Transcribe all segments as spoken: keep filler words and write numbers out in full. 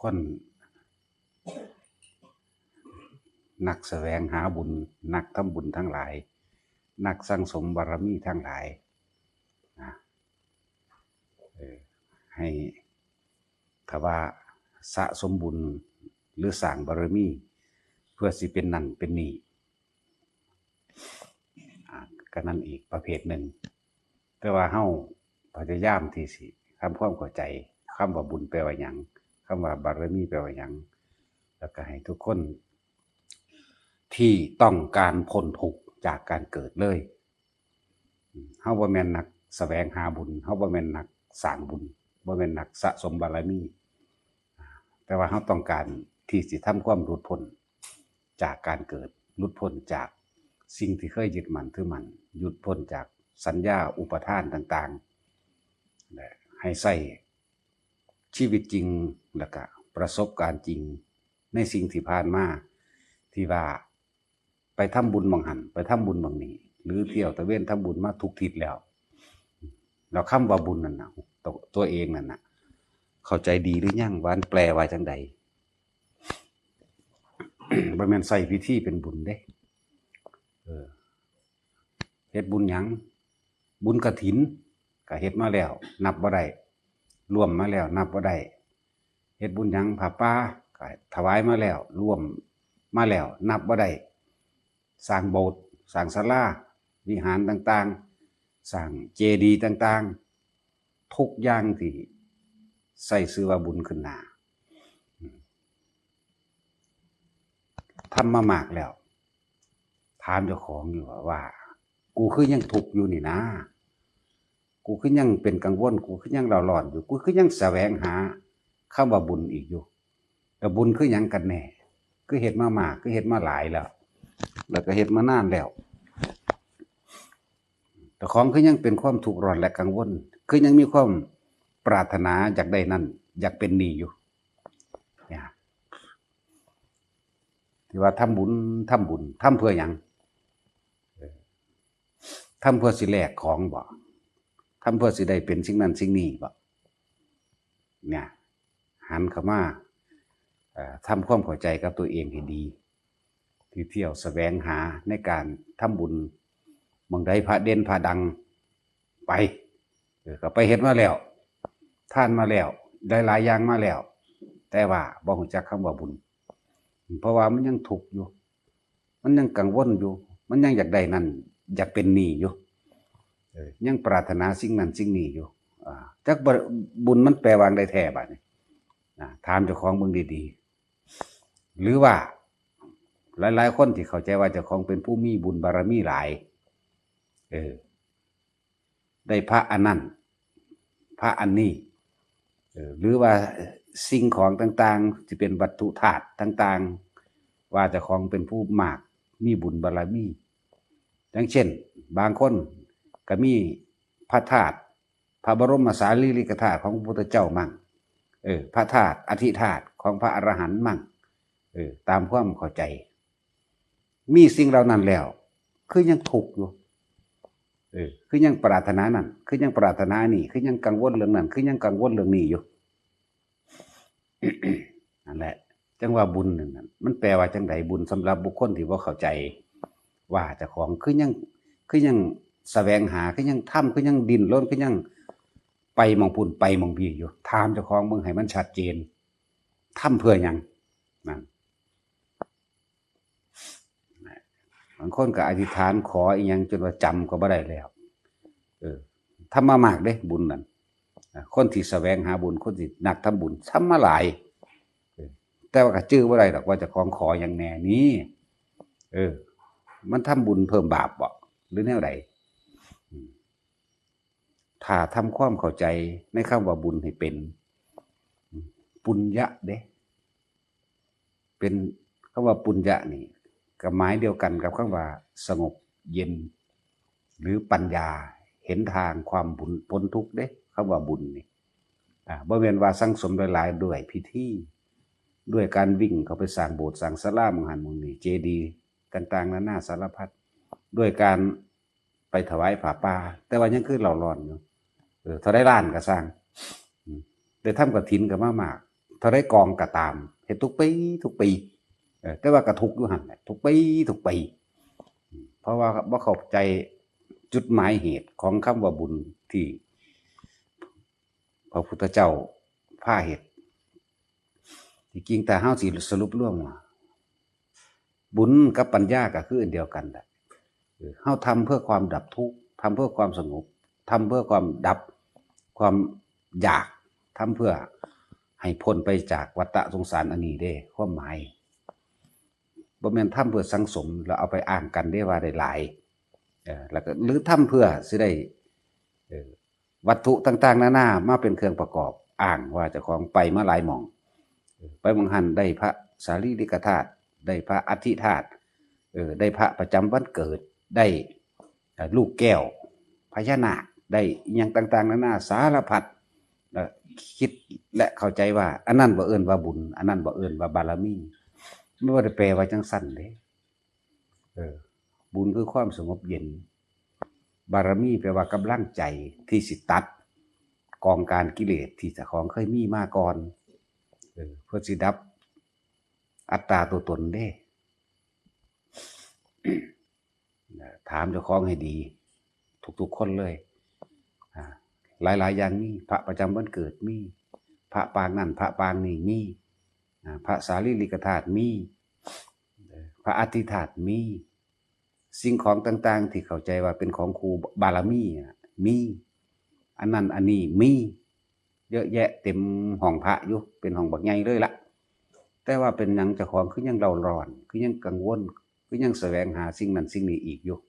คนนักแสวงหาบุญ นักทำบุญทั้งหลาย นักสั่งสมบารมีทั้งหลายนะ เออ ให้ ถ้าว่าสะสมบุญหรือสร้างบารมี เพื่อสิเป็นนั่นเป็นนี่ อ่า ก็นั่นอีกประเภทหนึ่ง แต่ว่าเฮาพยายามที่สิทำความเข้าใจคำว่าบุญแปลว่าหยัง คำว่าบารมีแปลว่าหยัง แล้วก็ให้ทุกคนที่ต้องการพ้นทุกข์จากการเกิดเลย เฮาบ่แม่นนักแสวงหาบุญ เฮาบ่แม่นนักสร้างบุญ บ่แม่นนักสะสมบารมี แต่ว่าเฮาต้องการที่สิทำความหลุดพ้นจากการเกิด หลุดพ้นจากสิ่งที่เคยยึดมั่นถือมั่น หลุดพ้นจากสัญญาอุปาทานต่างๆ และให้ใช้ชีวิตจริง แล้วก็ประสบการณ์จริงในสิ่งที่ผ่านมา ที่ว่าไปทำบุญหม่องหั่น ไปทำบุญหม่องนี้ หรือเที่ยวตระเวนทำบุญมาทุกทิศแล้ว แล้วคำว่าบุญนั่นน่ะ ตัว ตัวเองนั่นน่ะ เข้าใจดีหรือยังว่ามันแปลว่าจังใด บ่แม่นใช้พิธีเป็นบุญเด้ เออ เฮ็ดบุญหยัง บุญกฐิน ก็เฮ็ดมาแล้ว นับบ่ได้ ร่วมมาแล้ว นับบ่ได้ เฮ็ดบุญหยัง ผ้าป่า ก็ถวายมาแล้ว ร่วมมาแล้ว นับบ่ได้ สร้างโบสถ์ สร้างศาลา วิหารต่างๆ สร้างเจดีย์ต่างๆ ทุกอย่างที่ใช้ชื่อว่าบุญขึ้นหน้า ทำมามากแล้ว ถามเจ้าของอยู่ว่า ว่า กูคือยังทุกข์อยู่นี่นะ กูคือยังเป็นกังวล กูคือยังเร่าร้อนอยู่ กูคือยังแสวงหาคำว่าบุญอีกอยู่ แต่บุญคือหยังกันแน่ คือเฮ็ดมามาก คือเฮ็ดมาหลายแล้ว แล้วก็เฮ็ดมานานแล้ว เจ้าของคือยังเป็นความทุกข์ร้อนและกังวล คือยังมีความปรารถนาอยากได้นั่น อยากเป็นนี่อยู่ เนี่ย ที่ว่าทำบุญ ทำบุญ ทำเพื่อหยัง เออ ทำเพื่อสิแลกของบ่ ทำเพื่อสิได้เป็นสิ่งนั้นสิ่งนี้บ่ เนี่ย หันเข้ามา เอ่อ ทำความเข้าใจกับตัวเองให้ดี ที่เที่ยวแสวงหาในการทำบุญ หม่องใดพระเด่นพระดัง ไป เออ ก็ไปเฮ็ดมาแล้ว ทานมาแล้ว ได้หลายอย่างมาแล้ว แต่ว่าบ่รู้จักคำว่าบุญ เพราะว่ามันยังทุกข์อยู่ มันยังกังวลอยู่ มันยังอยากได้นั่น อยากเป็นนี่อยู่ เออ ยังปรารถนาสิ่งนั้นสิ่งนี้อยู่ อ่า จักบ่ บุญมันแปลว่าจั่งใดแท้บาดนี้ อ่า ถามเจ้าของเบิ่งดีๆ หรือว่าหลายๆ คนที่เข้าใจว่าเจ้าของเป็นผู้มีบุญบารมีหลาย เออ ได้พระอันนั้น พระอันนี้ เออ หรือว่าสิ่งของต่างๆ ที่เป็นวัตถุธาตุต่างๆ ว่าเจ้าของเป็นผู้มาก มีบุญบารมี อย่างเช่น บางคนก็มีพระธาตุ พระบรมสารีริกธาตุของพระพุทธเจ้ามั่ง เออ พระธาตุอธิธาตุของพระอรหันต์มั่ง เออ ตามความเข้าใจ มีสิ่งเหล่านั้นแล้ว คือยังทุกข์อยู่ เออ คือยังปรารถนานั่น คือยังปรารถนานี่ คือยังกังวลเรื่องนั้น คือยังกังวลเรื่องนี้อยู่ นั่นแหละ จั่งว่าบุญนั่นน่ะ มันแปลว่าจั่งใด บุญสำหรับบุคคลที่บ่เข้าใจ ว่าเจ้าของคือยัง คือยังแสวงหา คือยังทำ คือยังดิ้นรน คือยังไปหม่องพุ้นไปหม่องพี้อยู่ ถามเจ้าของเบิ่งให้มันชัดเจน ทำเพื่อหยัง นั่น บางคนก็อธิษฐานขออีหยังจนว่าจำก็บ่ได้แล้ว เออ ทำมามากเด้ บุญนั่น อ่ะ คนที่แสวงหาบุญ คนที่นักทำบุญ ทำมาหลาย เออ แต่ว่าก็จื่อบ่ได้ดอกว่าเจ้าของขอหยังแน่นี่ เออ มันทำบุญเพิ่มบาปบ่ หรือแนวใด อืม ถ้าทำความเข้าใจในคำว่าบุญให้เป็น ปุญญะเด้ เป็นคำว่าปุญญะนี่ ก็หมายเดียวกันกับคำว่าสงบเย็น หรือปัญญา เห็นทางความบุญ พ้นทุกข์เด้ คำว่าบุญนี่ อ่า บ่แม่นว่าสั่งสมหลายๆ ด้วยพิธี ด้วยการวิ่งเข้าไปสร้างโบสถ์สร้างศาลาหม่องหั่นหม่องนี่ เจดีย์ต่างๆ นานาสารพัด ด้วยการไปถวายผ้าป่า แต่ว่ายังคือเร่าร้อนอยู่ เออ เท่าใดล้านก็ซ่าง อืม ได้ทำกฐินก็มามาก ท่าใดกองก็ตาม เฮ็ดทุกปีทุกปี เออ แต่ว่าก็ทุกข์อยู่หั่นแหละ ทุกปีทุกปี เพราะว่าบ่เข้าใจจุดหมายเหตุของคำว่าบุญที่พระพุทธเจ้าพาเฮ็ด ที่จริงถ้าเฮาสิสรุปรวมว่า บุญกับปัญญาก็คืออันเดียวกันแหละ เออ เฮาทำเพื่อความดับทุกข์ ทำเพื่อความสงบ ทำเพื่อความดับความอยาก ทำเพื่อให้พ้นไปจากวัฏฏะสงสารอันนี้เด้ ความหมาย บ่แม่นทำเพื่อสังสมแล้วเอาไปอ้างกันเด้ว่าได้หลาย เออ แล้วก็ หรือทำเพื่อสิได้ เออ วัตถุต่างๆนานามาเป็นเครื่องประกอบอ้างว่าเจ้าของไปมาหลายหม่อง เออ ไปหม่องหั่นได้พระสารีริกธาตุ ได้พระอัฐิธาตุ เออ ได้พระประจำวันเกิด ได้ เอ่อ ลูกแก้ว พญานาค ได้อิหยังต่างๆนานาสารพัด เอ่อ คิดและเข้าใจว่า อันนั้นบ่เอิ้นว่าบุญ อันนั้นบ่เอิ้นว่าบารมี มันบ่ได้แปลว่าจังซั่นเด้ เออ บุญคือความสงบเย็น บารมีแปลว่ากำลังใจที่สิตัดกองการกิเลสที่เจ้าของเคยมีมาก่อน เออ เพื่อสิดับอัตตาตัวตนเด้ ถามเจ้าของให้ดี ทุกๆคนเลย อ่า หลายๆอย่างมี พระประจำวันเกิดมี พระปางนั่น พระปางนี่มี อ่า พระสารีริกธาตุมี เอ่อ พระอัฐิธาตุมี สิ่งของต่างๆที่เข้าใจว่าเป็นของครูบารมีน่ะมี อันนั้นอันนี้มี เยอะแยะเต็มห้องพระอยู่ เป็นห้องบักใหญ่เลยละ แต่ว่าเป็นหยังเจ้าของคือยังเร่าร้อน คือยังกังวล คือยังแสวงหาสิ่งนั้นสิ่งนี้อีกอยู่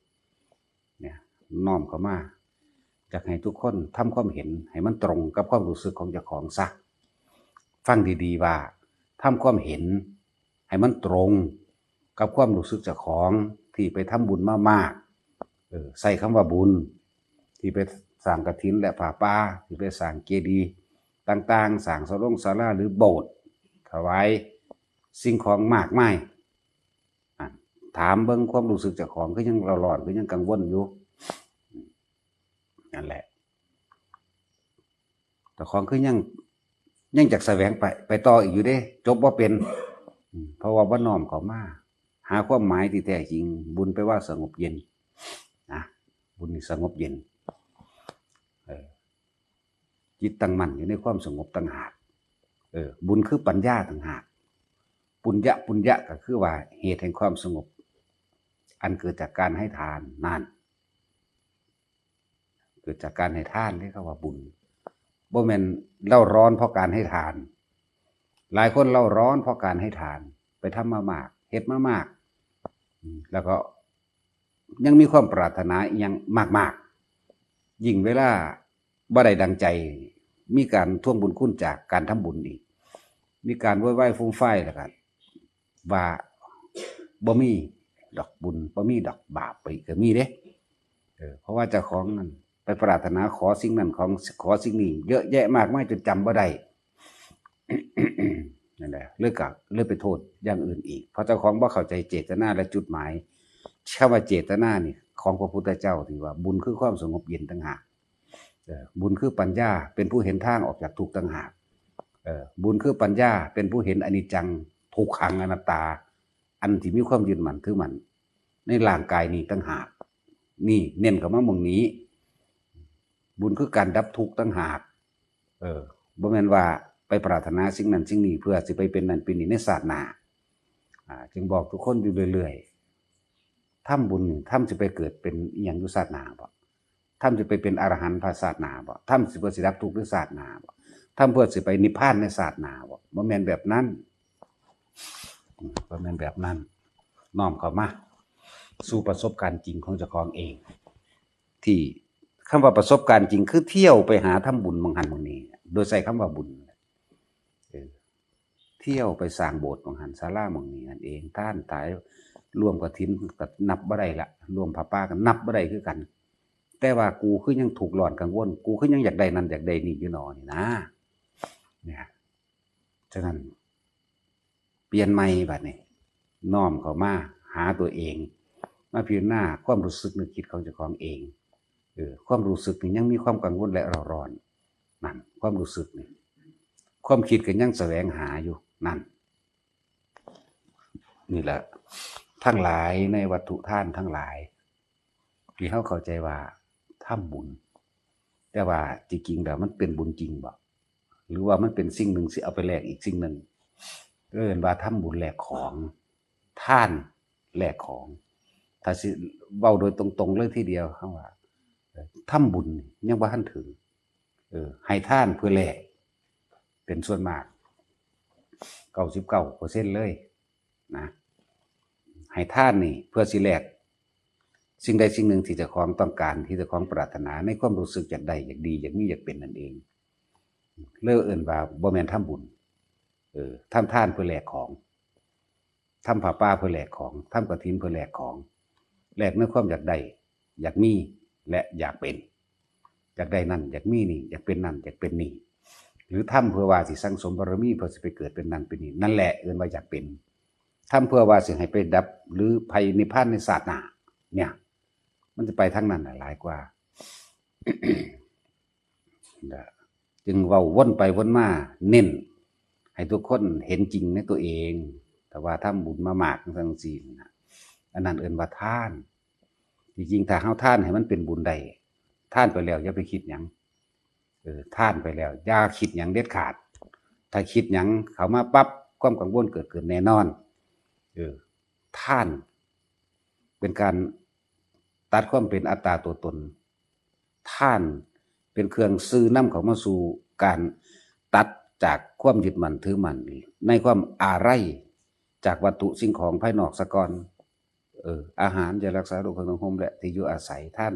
เนี่ย น้อมเข้ามา อยากให้ทุกคนทำความเห็นให้มันตรงกับความรู้สึกของเจ้าของซะ ฟังดีๆว่าทำความเห็นให้มันตรงกับความรู้สึกเจ้าของที่ไปทำบุญมามาก เออ ใส่คำว่าบุญ ที่ไปสร้างกฐินและผ้าป่า ที่ไปสร้างเจดีย์ต่างๆ สร้างศาลงศาลาหรือโบสถ์ ถวายสิ่งของมากมาย อ่ะ ถามเบิ่งความรู้สึกเจ้าของคือยังเร่าร้อน คือยังกังวลอยู่ นั่นแหละ เจ้าของคือยัง ยังอยากแสวงไป ไปต่ออีกอยู่เด้ จบบ่เป็น อืม เพราะว่าบ่น้อมเข้ามา หาความหมายที่แท้จริง บุญแปลว่าสงบเย็น นะ บุญนี่สงบเย็น เออ จิตตั้งมั่นอยู่ในความสงบต่างหาก เออ บุญคือปัญญาต่างหาก ปุญญะ ปุญญะก็คือว่าเหตุแห่งความสงบ อันเกิดจากการให้ทานนั่น เกิดจากการให้ทานเด้ คำว่าบุญ บ่แม่นเร่าร้อนเพราะการให้ทาน หลายคนเร่าร้อนเพราะการให้ทาน ไปทำมามาก เฮ็ดมามาก อืม แล้วก็ยังมีความปรารถนาอิหยังมากๆ ยิ่งเวลาบ่ได้ดังใจ มีการทวงบุญคุณจากการทำบุญอีก มีการโวยวายฟูมฟายแล้วก็ ว่าบ่มีดอกบุญ บ่มีดอกบาปไปก็มีเด้ เออ เพราะว่าเจ้าของนั่นไปปรารถนาขอสิ่งนั้นของ ขอสิ่งนี้เยอะแยะมากมายจนจำบ่ได้ นั่นแหละ เลยก็ เลยไปโทษอย่างอื่นอีก เพราะเจ้าของบ่เข้าใจเจตนาและจุดหมาย คำว่าเจตนานี่ของพระพุทธเจ้าที่ว่าบุญคือความสงบเย็นต่างหาก เออ บุญคือปัญญาเป็นผู้เห็นทางออกจากทุกข์ต่างหาก เออ บุญคือปัญญาเป็นผู้เห็นอนิจจังทุกขังอนัตตา อันที่มีความยึดมั่นถือมั่นในร่างกายนี้ต่างหาก นี่เน้นเข้ามาหม่องนี้ บุญคือการดับทุกข์ต่างหาก เออ บ่แม่นว่าไปปรารถนาสิ่งนั้นสิ่งนี้เพื่อสิไปเป็นนั่นเป็นนี่ในชาติหน้า อ่า จึงบอกทุกคนอยู่เรื่อยๆ ทำบุญนี่ ทำสิไปเกิดเป็นอิหยังอยู่ชาติหน้าบ่ ทำสิไปเป็นอรหันต์พระชาติหน้าบ่ ทำสิเพื่อสิดับทุกข์ในชาติหน้าบ่ ทำเพื่อสิไปนิพพานในชาติหน้าบ่ บ่แม่นแบบนั้น อืม บ่แม่นแบบนั้น น้อมเข้ามา สู่ประสบการณ์จริงของเจ้าของเอง ที่ คำว่าประสบการณ์จริงคือเที่ยวไปหาทำบุญหม่องหั่นหม่องนี้ โดยใช้คำว่าบุญ เออ เที่ยวไปสร้างโบสถ์หม่องหั่น ศาลาหม่องนี้นั่นเอง ทานถวาย ร่วมกฐินก็นับบ่ได้ละ ร่วมผ้าป่าก็นับบ่ได้คือกัน แต่ว่ากูคือยังทุกข์ร้อนกังวล กูคือยังอยากได้นั่นอยากได้นี่อยู่หนอนี่นะ เนี่ย ฉะนั้น เปลี่ยนใหม่บัดนี้ น้อมเข้ามาหาตัวเอง มาพิจารณาความรู้สึกนึกคิดของเจ้าของเอง เออ ความรู้สึกนี่ยังมีความกังวลและเร่าร้อน นั่น ความรู้สึกนี่ ความคิดก็ยังแสวงหาอยู่นั่น นี่แหละ ทั้งหลายในวัตถุทานทั้งหลาย ที่เฮาเข้าใจว่าทำบุญ แต่ว่าจริงๆแล้วมันเป็นบุญจริงบ่ หรือว่ามันเป็นสิ่งหนึ่งสิเอาไปแลกอีกสิ่งหนึ่ง เอิ้นว่าทำบุญแลกของ ทานแลกของ ถ้าสิเว้าโดยตรงๆเลยทีเดียว คำว่า เอ่อ ทำบุญยังบ่ทันถึง เออ ให้ทานเพื่อแลก เป็นส่วนมาก เก้าสิบเก้าเปอร์เซ็นต์เลยนะ ให้ทานนี่เพื่อสิแลกสิ่งใดสิ่งหนึ่งที่เจ้าของต้องการ ที่เจ้าของปรารถนา ในความรู้สึกอยากได้ อยากดี อยากมี อยากเป็นนั่นเอง เลยเอิ้นว่าบ่แม่นทำบุญ เออ ทำทานเพื่อแลกของ ทำผ้าป่าเพื่อแลกของ ทำกฐินเพื่อแลกของ แลกในความอยากได้ อยากมี และอยากเป็น อยากได้นั่น อยากมีนี่ อยากเป็นนั่น อยากเป็นนี่ หรือทำเพื่อว่าสิสั่งสมบารมี เพื่อสิไปเกิดเป็นนั่นเป็นนี่ นั่นแหละเอิ้นว่าอยากเป็น ทำเพื่อว่าสิให้ไปดับ หรือไปนิพพานในชาติหน้า เนี่ย มันจะไปทางนั้นน่ะหลายกว่า นะ จึงเว้าวนไปวนมา เน้นให้ทุกคนเห็นจริงในตัวเอง แต่ว่าทำบุญมามากจังซี้นะ อันนั้นเอิ้นว่าทาน จริงๆ ถ้าเฮาทานให้มันเป็นบุญได้ ทานไปแล้วอย่าไปคิดหยัง เออ ทานไปแล้วอย่าคิดหยังเด็ดขาด ถ้าคิดหยังเข้ามาปั๊บ ความกังวลเกิดขึ้นแน่นอน เออ ทานเป็นการตัดความเป็นอัตตาตัวตน ทานเป็นเครื่องซื่อนำเข้ามาสู่การตัดจากความยึดมั่นถือมั่น ในความอาลัยจากวัตถุสิ่งของภายนอกซะก่อน เออ อาหาร ยารักษาโรค เครื่องนุ่งห่ม และที่อยู่อาศัย ทาน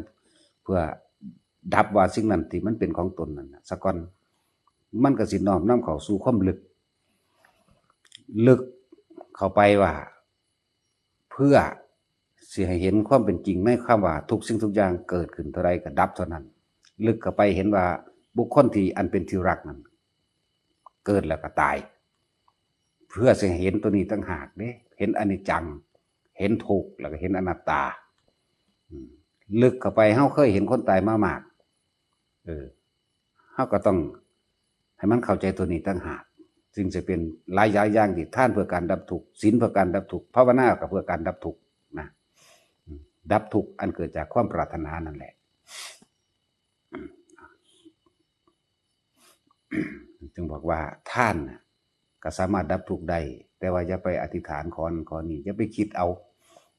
เพื่อดับว่าสิ่งนั้นที่มันเป็นของตนนั่นน่ะซะก่อน มันก็สิน้อมนำเข้าสู่ความลึก ลึกเข้าไปว่า เพื่อสิให้เห็นความเป็นจริงในคำว่าทุกสิ่งทุกอย่างเกิดขึ้นเท่าใดก็ดับเท่านั้น ลึกเข้าไปเห็นว่าบุคคลที่อันเป็นที่รักนั้น เกิดแล้วก็ตาย เพื่อสิให้เห็นตัวนี้ต่างหากเด้ เห็นอนิจจัง เห็นทุกข์ แล้วก็เห็นอนัตตา อืม ลึกเข้าไป เฮาเคยเห็นคนตายมามาก เออ เฮาก็ต้องให้มันเข้าใจตัวนี้ต่างหาก จึงจะเป็นหลายๆอย่างที่ทานเพื่อการดับทุกข์ ศีลเพื่อการดับทุกข์ ภาวนาก็เพื่อการดับทุกข์นะ อืม ดับทุกข์อันเกิดจากความปรารถนานั่นแหละ จึงบอกว่าทานน่ะก็สามารถดับทุกข์ได้ แต่ว่าอย่าไปอธิษฐานขอนั่นขอนี่ อย่าไปคิดเอา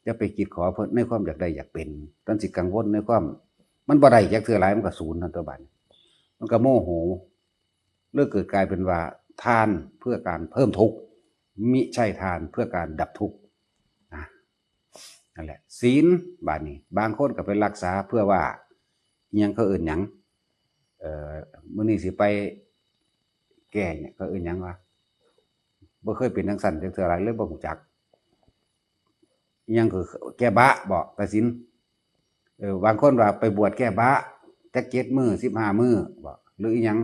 อย่าไปคิดขอเพื่อในความอยากได้อยากเป็น ตอนสิกังวลในความ มันบ่ได้จักเทื่อหลาย มันก็สูญนั่นตัวบัดนี้ มันก็โมโห เลยเกิดกลายเป็นว่าทานเพื่อการเพิ่มทุกข์ มิใช่ทานเพื่อการดับทุกข์นะ นั่นแหละ ศีล บาดนี้ บางคนก็ไปรักษาเพื่อว่า อิหยังเขาเอิ้นหยัง เอ่อ มื้อนี้สิไปแก้เนี่ย เขาเอิ้นหยังวะ บ่เคยเป็นจังซั่นจักเทื่อหลาย เลยบ่รู้จัก อิหยังคือแก้บะบ่ กฐิน เออ บางคนว่าไปบวชแก้บะ จักเจ็ดมื้อ สิบห้ามื้อบ่ หรืออิหยัง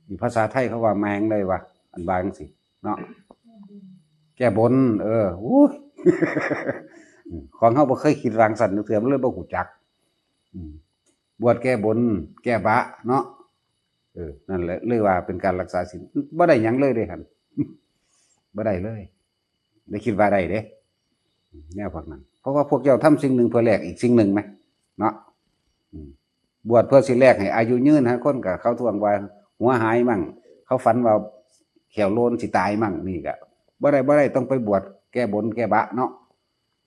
อยู่ภาษาไทยเขาว่าแม่งเลยว่ะ อันว่าจังซี้เนาะ แก้บน เออ อู้ย ของเฮาบ่เคยคิดรังสรรค์จักเทื่อ มันเลยบ่รู้จัก อืม บวชแก้บน แก้บะเนาะ เออ นั่นแหละ เลยว่าเป็นการรักษาศีล บ่ได้หยังเลยเด้หั่น บ่ได้เลย ได้คิดว่าได้เด้ แนวพวกนั้น เพราะว่าพวกเจ้าทำสิ่งหนึ่งเพื่อแลกอีกสิ่งหนึ่งไหม เนาะ อืม บวชเพื่อสิแลกให้อายุยืน หาคนก็เขาทวงว่าหัวหายมั่ง เขาฝันว่าแข้วโลนสิตายมั่ง นี่ก็บ่ได้ บ่ได้ ต้องไปบวชแก้บนแก้บะเนาะ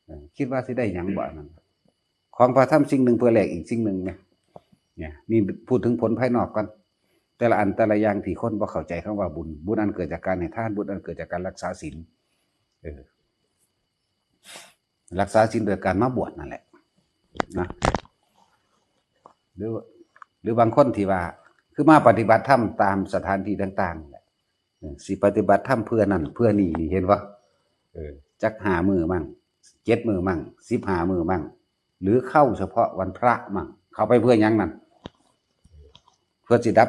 เออ คิดว่าสิได้หยังบ่อันนั้น ของพระทำสิ่งหนึ่งเพื่อแลกอีกสิ่งหนึ่งนะ เนี่ย นี่พูดถึงผลภายนอกก่อน แต่ละอันแต่ละอย่างที่คนบ่เข้าใจคำว่าบุญ บุญอันเกิดจากการให้ทาน บุญอันเกิดจากการรักษาศีล เออ รักษาศีลโดยการมาบวชนั่นแหละ นะ หรือ หรือบางคนที่ว่า คือมาปฏิบัติธรรมตามสถานที่ต่างๆ แหละ เออ สิปฏิบัติธรรมเพื่อนั่นเพื่อนี่ เห็นบ่ เออ จักห้ามื้อมั่ง เจ็ดมื้อมั่ง สิบห้ามื้อมั่ง หรือเข้าเฉพาะวันพระมั่ง เข้าไปเพื่อหยังนั่น เพื่อสิดับ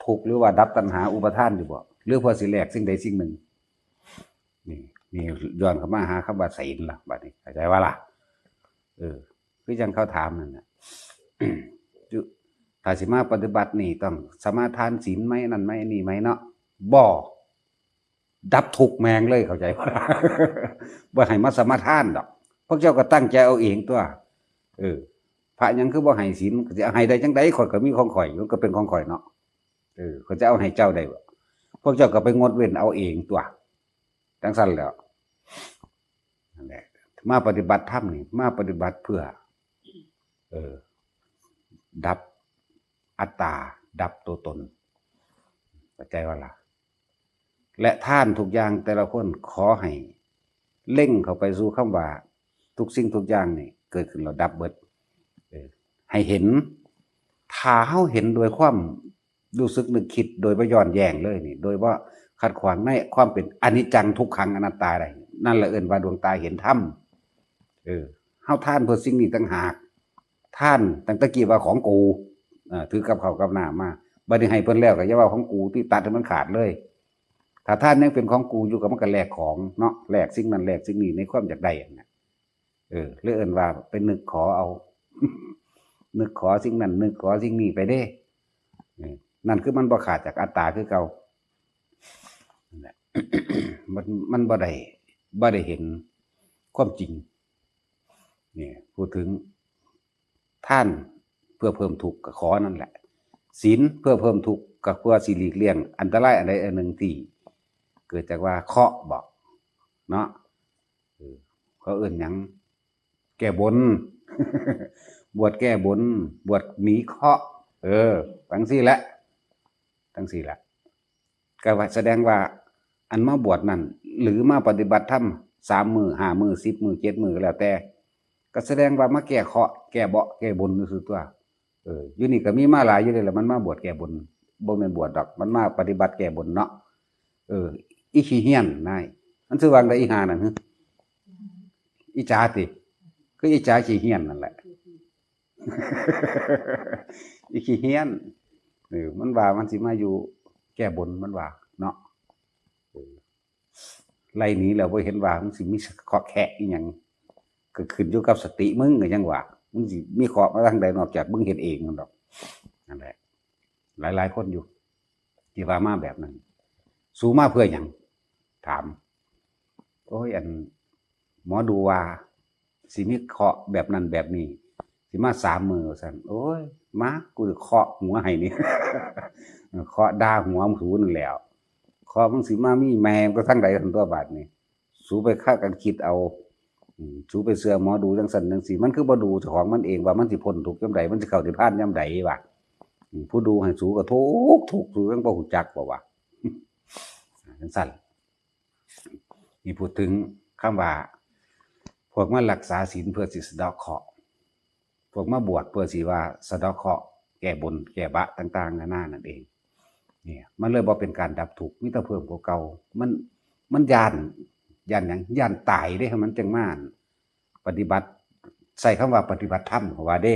ทุกข์หรือว่าดับตัณหาอุปาทานอยู่บ่ หรือเพื่อสิแลกสิ่งใดสิ่งหนึ่ง นี่ นี่ย้อนเข้ามาหาคำว่าศีลล่ะ บัดนี้ เข้าใจบ่ล่ะ เออ คือจั่งเขาถามนั่นน่ะ จุ ถ้าสิมาปฏิบัตินี่ต้องสมาทานศีลไหม นั่นไหม นี่ไหมเนาะ บ่ดับทุกข์แม่งเลย เข้าใจบ่ บ่ให้มาสมาทานดอก พวกเจ้าก็ตั้งใจเอาเองตัว เออ พระหยังคือบ่ให้ศีล ก็สิเอาให้ได้จังใด ข้อยก็มีของข้อย มันก็เป็นของข้อยเนาะ เออ ข้อยจะเอาให้เจ้าได้บ่ พวกเจ้าก็ไปงดเว้นเอาเองตัว จังซั่นแหล้ว นั่นแหละ มาปฏิบัติธรรมนี่ มาปฏิบัติเพื่อ เออ ดับอัตตา ดับตัวตน เข้าใจบ่ล่ะ และทานทุกอย่างแต่ละคนขอให้เล็งเข้าไปสู่คำว่า ทุกสิ่งทุกอย่างนี่เกิดขึ้นแล้วดับเบิด เออ ให้เห็น ถ้าเฮาเห็นโดยความรู้สึกนึกคิดโดยบ่ย้อนแย้งเลยนี่ โดยบ่ขัดขวางในความเป็นอนิจจังทุกขังอนัตตาได้ นั่นแหละเอิ้นว่าดวงตาเห็นธรรม เออ เฮาทานเพื่อสิ่งนี้ต่างหาก ทานตั้งแต่กี้ว่าของกู เออ ถือกับข้าวกับน้ำมา บัดนี้ให้เพิ่นแล้วก็อย่าว่าของกูติ ตัดให้มันขาดเลย ถ้าทานยังเป็นของกูอยู่ก็มันก็แลกของเนาะ แลกสิ่งนั้นแลกสิ่งนี้ในความอยากได้นั่นน่ะ เออ เลยเอิ้นว่าไปนึกขอเอา นึกขอสิ่งนั้น นึกขอสิ่งนี้ไปเด้ เออ นั่นคือมันบ่ขาดจากอัตตาคือเก่า นั่นแหละ มัน มันบ่ได้ บ่ได้เห็นความจริง นี่ พูดถึงทานเพื่อเพิ่มทุกข์ก็ขอนั่นแหละ ศีลเพื่อเพิ่มทุกข์ก็เพื่อสิหลีกเลี่ยงอันตรายอันใดอันหนึ่งที่เกิดจากว่าเคราะห์บ่ เนาะ เออ เขาเอิ้นหยัง แก้บน บวชแก้บน บวชหนีเคราะห์ เออ จั่งซี้แหละ จั่งซี้แหละ ก็ว่าแสดงว่าอันมาบวชนั่น หรือมาปฏิบัติธรรมสามมื้อ ห้ามื้อ สิบมื้อ เจ็ดมื้อ ก็แล้วแต่ ก็แสดงว่ามาแก้เคราะห์ แก้เบาะ แก้บนซื่อๆ ตัว เออ อยู่นี่ก็มีมาหลายอยู่เลยล่ะ มันมาบวชแก้บน บ่แม่นบวชดอก มันมาปฏิบัติแก้บนเนาะ เออ อีขี้เฮี้ยนนาย มันชื่อว่าจั่งใดอีห่านั่นหึ อีจ๋าติ คืออีจ๋าขี้เฮี้ยนนั่นแหละ อีขี้เฮี้ยน เออ มันว่ามันสิมาอยู่แก้บน มันว่าเนาะ เออ ไล่หนีแล้วบ่เห็นว่ามันสิมีเคราะห์แคะอีหยัง ก็ขึ้นอยู่กับสติมึงก็ยังว่า มึงสิมีเคราะห์มาทางใดนอกจากมึงเฮ็ดเองนั่นดอก นั่นแหละ หลายๆคนอยู่ ที่ว่ามาแบบนั้น สูมาเพื่อหยัง ถาม โอ้ย อัน หมอดูว่า สิมีเคราะห์แบบนั้นแบบนี้ สิมาสามมื้อว่าซั่น โอ้ย มา กูจะเคาะหัวให้นี่ เคาะด่าหัวมึงสูนั่นแหล้ว เคราะห์มึงสิมามีแม่ก็ทางใดซั่นตัวบาดนี้ สูไปฆ่ากันคิดเอา อืม สูไปเชื่อหมอดูจังซั่นจังซี่ มันคือบ่ดูเจ้าของมันเองว่ามันสิพ้นทุกข์ยามใด มันสิเข้านิพพานยามใดวะ อืม ผู้ดูให้สูก็ทุกข์ ทุกข์ สูยังบ่ฮู้จักบ่วะ จังซั่น นี่พูดถึงคำว่า พวกมารักษาศีลเพื่อสิสะเดาะเคราะห์ พวกมาบวชเพื่อสิว่าสะเดาะเคราะห์ แก้บน แก้บะต่างๆ นานานั่นเอง เนี่ย มันเลยบ่เป็นการดับทุกข์ มีแต่เพิ่มกว่าเก่า มัน มันย้าน ย้านหยัง ย้านตายเด้ มันจังมาปฏิบัติ ใช้คำว่าปฏิบัติธรรมก็ว่าเด้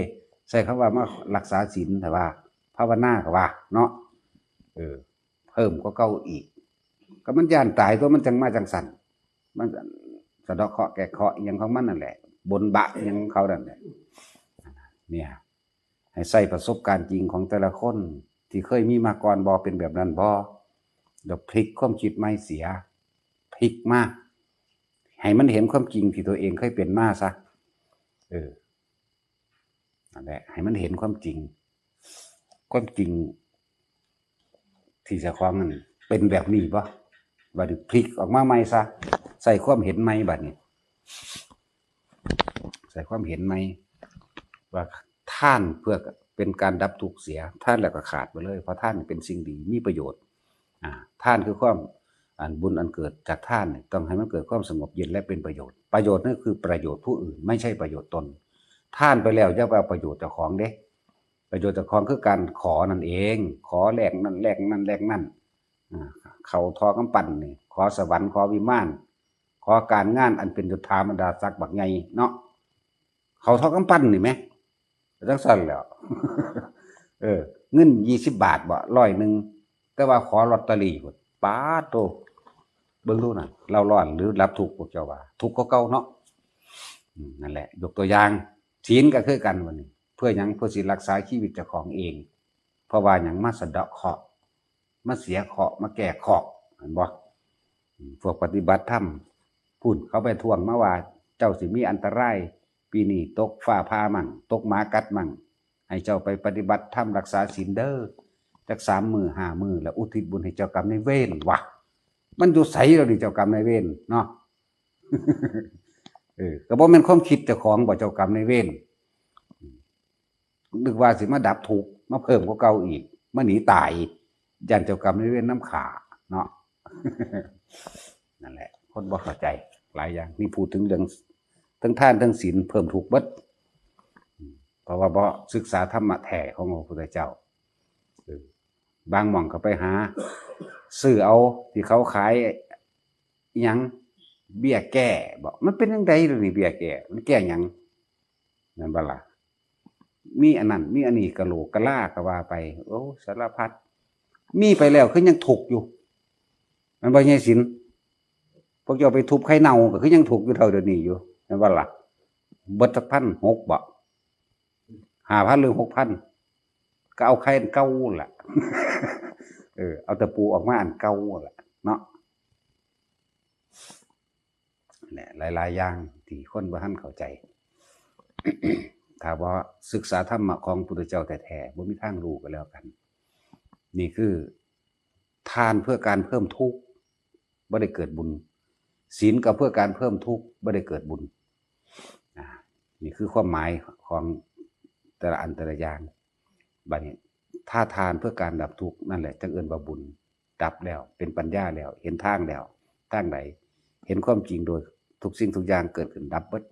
ใช้คำว่ามารักษาศีลก็ว่า ภาวนาก็ว่า เนาะ เออ เพิ่มกว่าเก่าอีก ก็มันย้านตายตัว มันจังมาจังซั่น มันสะเดาะเคราะห์แก้เคราะห์อิหยังของมันนั่นแหละ บนบะอิหยังของเขานั่นแหละ เนี่ย ให้ใช้ประสบการณ์จริงของแต่ละคนที่เคยมีมาก่อนบ่ เป็นแบบนั้นบ่ แล้วพลิกความคิดใหม่เสีย พลิกมา ให้มันเห็นความจริงที่ตัวเองเคยเป็นมาซะ เออ นั่นแหละ ให้มันเห็นความจริง ความจริง ที่เจ้าของนั่นเป็นแบบนี้บ่ บัดนี้พลิกออกมาใหม่ซะ ใส่ความเห็นใหม่บัดนี้ ใส่ความเห็นใหม่ ว่าทานเพื่อเป็นการดับทุกข์เสีย ทานแล้วก็ขาดไปเลย เพราะทานเป็นสิ่งดี มีประโยชน์ อ่า ทานคือความ อันบุญอันเกิดจากทานเนี่ย ต้องให้มันเกิดความสงบเย็นและเป็นประโยชน์ ประโยชน์นั่นคือประโยชน์ผู้อื่น ไม่ใช่ประโยชน์ตน ทานไปแล้วอย่าไปเอาประโยชน์เจ้าของเด้ ประโยชน์เจ้าของคือการขอนั่นเอง ขอแลกนั่นแลกนั่นแลกนั่น อ่า เข้าทอกำปั้นนี่ ขอสวรรค์ ขอวิมาน ขอการงานอันเป็นยศถาบรรดาศักดิ์บักใหญ่เนาะ เข้าทอกำปั้นนี่แหม จังซั่นแหล้ว เออ เงินยี่สิบบาทบ่ ร้อยหนึ่ง แต่ว่าขอลอตเตอรี่พุ้น ป๊าดโธ่ เบิ่งดูนั่น เล่าร้อนหรือรับทุกข์ พวกเจ้าว่า ทุกข์กว่าเก่าเนาะ อืม นั่นแหละ ยกตัวอย่าง ศีลก็คือกันบัดนี้ เพื่อหยัง เพื่อสิรักษาชีวิตเจ้าของเอง เพราะว่าหยัง มาสะเดาะเคราะห์ มาเสียเคราะห์มาแก้เคราะห์ เห็นบ่ พวกปฏิบัติธรรม พุ้นเขาไปทวงมาว่า เจ้าสิมีอันตราย ปีนี้ตกฟ้าผ่ามั่ง ตกหมากัดมั่ง ให้เจ้าไปปฏิบัติธรรมรักษาศีลเด้อ จักสามมื้อห้ามื้อ แล้วอุทิศบุญให้เจ้ากรรมนายเวรวะ มันอยู่ไสแล้วนี่เจ้ากรรมนายเวรเนาะ เออ ก็บ่แม่นความคิดเจ้าของบ่ เจ้ากรรมนายเวร นึกว่าสิมาดับทุกข์ มาเพิ่มกว่าเก่าอีก มาหนีตาย ย่านเจ้ากรรมนายเวรนำฆ่าเนาะ นั่นแหละ คนบ่เข้าใจหลายอย่าง นี่พูดถึงเรื่องทั้งทานทั้งศีลเพิ่มทุกข์เบิด เพราะว่าบ่ศึกษาธรรมะแท้ของพระพุทธเจ้า เออ บางหม่องก็ไปหา ซื้อเอาที่เขาขาย อิหยัง เบี้ยแก้บ่ มันเป็นจั่งใด๋ล่ะนี่ เบี้ยแก้ มันแก้หยัง แม่นบ่ล่ะ มีอันนั้น มีอันนี้ กะโหลกกะลาก็ว่าไป โอ้ สารพัด มีไปแล้วคือยังทุกข์อยู่ แม่นบ่ ยายศิลป์ พวกเจ้าไปทุบไข่เน่าก็คือยังทุกข์อยู่เท่าเดี๋ยวนี้อยู่ แม่นบ่ล่ะ เบิดจักพัน หกบ่ ห้าพัน หรือ หกพัน ก็เอาไข่อันเก่าล่ะ เออ เอาตะปูออกมาอันเก่าล่ะเนาะ เนี่ย หลายๆ อย่างที่คนบ่ทันเข้าใจ ถ้าบ่ศึกษาธรรมะของพุทธเจ้าแท้ๆ บ่มีทางรู้ก็แล้วกัน นี่คือ ทานเพื่อการเพิ่มทุกข์ บ่ได้เกิดบุญ ศีลก็เพื่อการเพิ่มทุกข์ บ่ได้เกิดบุญ อ่า นี่คือความหมายของแต่ละอันแต่ละอย่าง บัดนี้ ถ้าทานเพื่อการดับทุกข์ นั่นแหละจั่งเอิ้นว่าบุญ ดับแล้ว เป็นปัญญาแล้ว เห็นทางแล้ว ทางใด เห็นความจริงโดยทุกสิ่งทุกอย่างเกิดขึ้นดับเบิด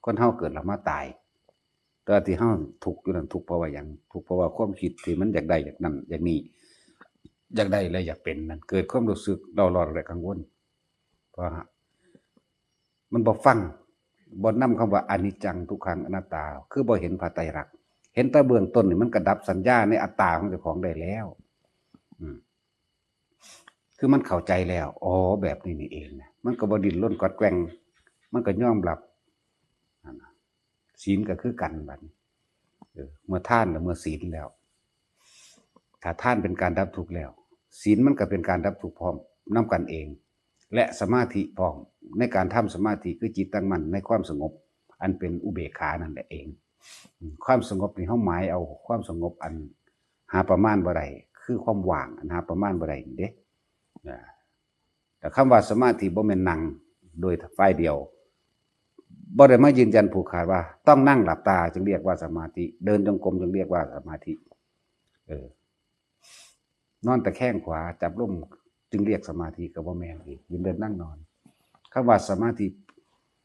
คนเฮาเกิดแล้วมาตาย แต่ว่าที่เฮาทุกข์อยู่นั่น ทุกข์เพราะว่าหยัง ทุกข์เพราะว่าความคิดที่มันอยากได้อยากนั่นอยากนี่ อยากได้และอยากเป็นนั่น เกิดความรู้สึกเร่าร้อนและกังวล เพราะมันบ่ฟัง บ่นำคำว่าอนิจจัง ทุกขัง อนัตตา คือบ่เห็นพระไตรลักษณ์ เห็นแต่เบื้องต้นนี่มันก็ดับสัญญาในอัตตาของเจ้าของได้แล้ว อืม คือมันเข้าใจแล้ว อ๋อ แบบนี้นี่เองนะ มันก็บ่ดิ้นรนกวัดแกว่ง มันก็ยอมรับ นั่นน่ะ ศีลก็คือกันบัดนี้ เออ เมื่อทานแล้ว เมื่อศีลแล้ว ถ้าทานเป็นการดับทุกข์แล้ว ศีลมันก็เป็นการดับทุกข์พร้อมนำกันเอง และสมาธิพร้อม ในการทำสมาธิคือจิตตั้งมั่นในความสงบ อันเป็นอุเบกขานั่นแหละเอง ความสงบนี่เฮาหมายเอาความสงบอันหาประมาณบ่ได้ คือความว่างอันหาประมาณบ่ได้นี่เด้ อ่า แต่คำว่าสมาธิบ่แม่นนั่งโดยฝ่ายเดียว บ่ได้มายืนยันผูกขาดว่าต้องนั่งหลับตาจึงเรียกว่าสมาธิ เดินจงกรมจึงเรียกว่าสมาธิ เออ นอนตะแคงขวาจับลมจึงเรียกสมาธิ ก็บ่แม่นอีก ยืนเดินนั่งนอน คำว่าสมาธิ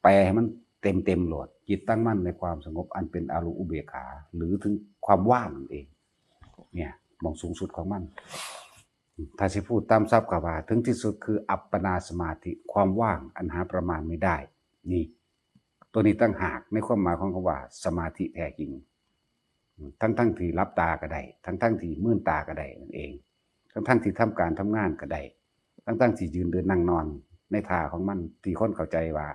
แปลให้มันเต็มๆ โลด จิตตั้งมั่นในความสงบอันเป็นอารมณ์อุเบกขา หรือถึงความว่างนั่นเอง เนี่ย หม่องสูงสุดของมัน ถ้าสิพูดตามศัพท์ก็ว่า ถึงที่สุดคืออัปปนาสมาธิ ความว่างอันหาประมาณไม่ได้ นี่ ตัวนี้ต่างหากในความหมายของคำว่าสมาธิแท้จริง ทั้งๆ ที่หลับตาก็ได้ ทั้งๆ ที่มืนตาก็ได้นั่นเอง ทั้งๆ ที่ทำการทำงานก็ได้ ทั้งๆ ที่ยืนเดินนั่งนอนในท่าของมัน ที่คนเข้าใจว่า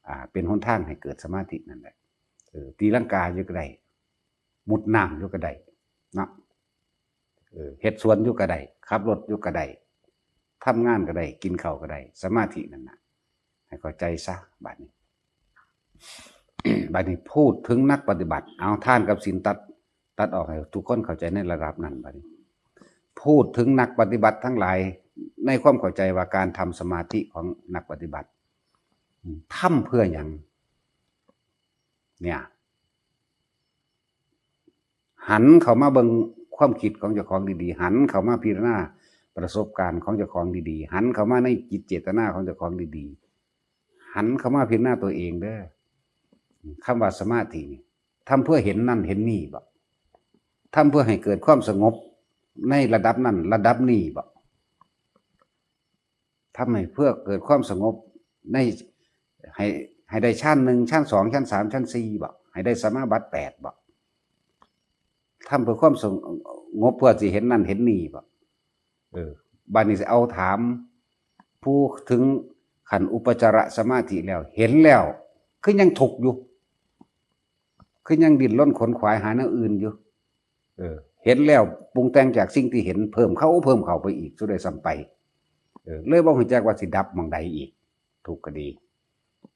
อ่า เป็นหนทางให้เกิดสมาธินั่นแหละ เออ ตีลังกาอยู่ก็ได้ มุดน้ำอยู่ก็ได้ เนาะ เออ เฮ็ดสวนอยู่ก็ได้ ขับรถอยู่ก็ได้ ทำงานก็ได้ กินข้าวก็ได้ สมาธินั่นน่ะ ให้เข้าใจซะ บัดนี้ บัดนี้พูดถึงนักปฏิบัติ เอาทานกับศีลตัด ตัดออกให้ทุกคนเข้าใจในระดับนั้น บัดนี้ พูดถึงนักปฏิบัติทั้งหลาย ในความเข้าใจว่าการทำสมาธิของนักปฏิบัติ ทำเพื่อหยัง เนี่ย หันเข้ามาเบิ่งความคิดของเจ้าของดีๆ หันเข้ามาพิจารณาประสบการณ์ของเจ้าของดีๆ หันเข้ามาในจิตเจตนาของเจ้าของดีๆ หันเข้ามาพิจารณาตัวเองเด้อ คำว่าสมาธินี่ ทำเพื่อเห็นนั่นเห็นนี่บ่ ทำเพื่อให้เกิดความสงบในระดับนั่นระดับนี่บ่ ทำให้เพื่อเกิดความสงบใน ให้ ให้ได้ฌานหนึ่ง ฌานสอง ฌานสาม ฌานสี่บ่ ให้ได้สมาบัติแปดบ่ ทำเพื่อความสงบเพื่อสิเห็นนั่นเห็นนี่บ่ เออ บัดนี้สิเอาถาม ผู้ถึงขั้นอุปจารสมาธิแล้ว เห็นแล้ว คือยังทุกข์อยู่ คือยังดิ้นรนขนขวายหาแนวอื่นอยู่ เออ เห็นแล้วปรุงแต่งจากสิ่งที่เห็นเพิ่มเข้าเพิ่มเข้าไปอีกซะด้วยซ้ำไป เออ เลยบ่ฮู้จักว่าสิดับหม่องใดอีก ทุกข์ก็ดี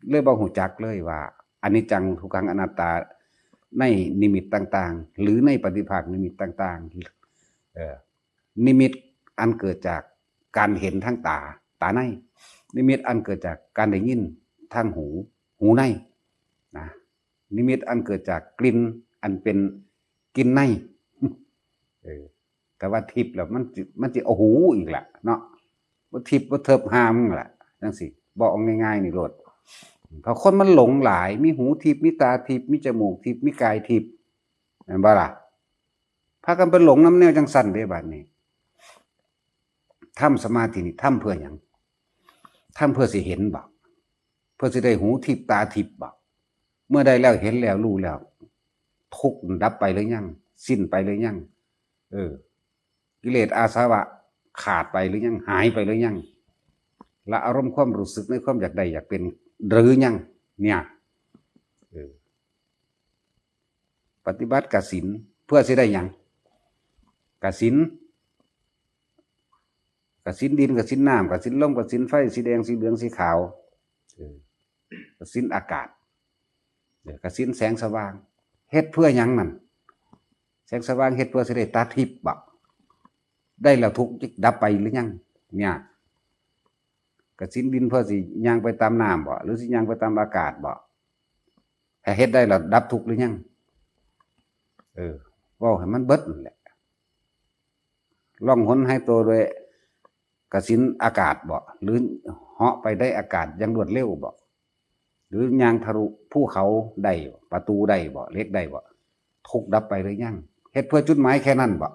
เลยบ่ฮู้จักเลยว่า อนิจจัง ทุกขัง อนัตตา ในนิมิตต่างๆ หรือในปฏิภาคนิมิตต่างๆ เออ นิมิตอันเกิดจากการเห็นทางตา ตาใน นิมิตอันเกิดจากการได้ยินทางหู หูใน นะ นิมิตอันเกิดจากกลิ่นอันเป็นกลิ่นใน เออ แต่ว่าทิพย์แล้วมันสิ มันสิเอาหูอีกล่ะเนาะ บ่ทิพย์บ่เทิบหามึงล่ะ จังซี่ บอกง่ายๆ นี่โลด เพราะคนมันหลงหลาย มีหูทิพย์ มีตาทิพย์ มีจมูกทิพย์ มีกายทิพย์ แม่นบ่ล่ะ พากันไปหลงนำแนวจังซั่นเด้บัดนี้ ทำสมาธินี่ทำเพื่อหยัง ทำเพื่อสิเห็นบ่ เพื่อสิได้หูทิพย์ตาทิพย์บ่ เมื่อได้แล้วเห็นแล้วรู้แล้ว ทุกข์ดับไปหรือยัง สิ้นไปหรือยัง เออ กิเลสอาสวะขาดไปหรือยัง หายไปหรือยัง ละอารมณ์ความรู้สึกในความอยากได้อยากเป็นหรือยัง เนี่ย เออ ปฏิบัติกสิณเพื่อสิได้หยัง กสิณ กสิณดิน กสิณน้ำ กสิณลม กสิณไฟ สีแดง สีเหลือง สีขาว เออ กสิณอากาศ เออ กสิณแสงสว่าง เฮ็ดเพื่อหยังนั่น แสงสว่างเฮ็ดเพื่อสิได้ตาทิพย์บ่ ได้แล้วทุกข์ดับไปหรือยัง เนี่ย กสิณดินเพื่อสิย่างไปตามน้ำบ่ หรือสิย่างไปตามอากาศบ่ ถ้าเฮ็ดได้แล้วดับทุกข์หรือยัง เออ เว้าให้มันเบิดนั่นแหละ ล่องหนหายตัวโดยกสิณอากาศบ่ หรือเหาะไปได้อากาศอย่างรวดเร็วบ่ หรือย่างทะลุภูเขาได้บ่ ประตูได้บ่ เหล็กได้บ่ ทุกข์ดับไปหรือยัง เฮ็ดเพื่อจุดหมายแค่นั้นบ่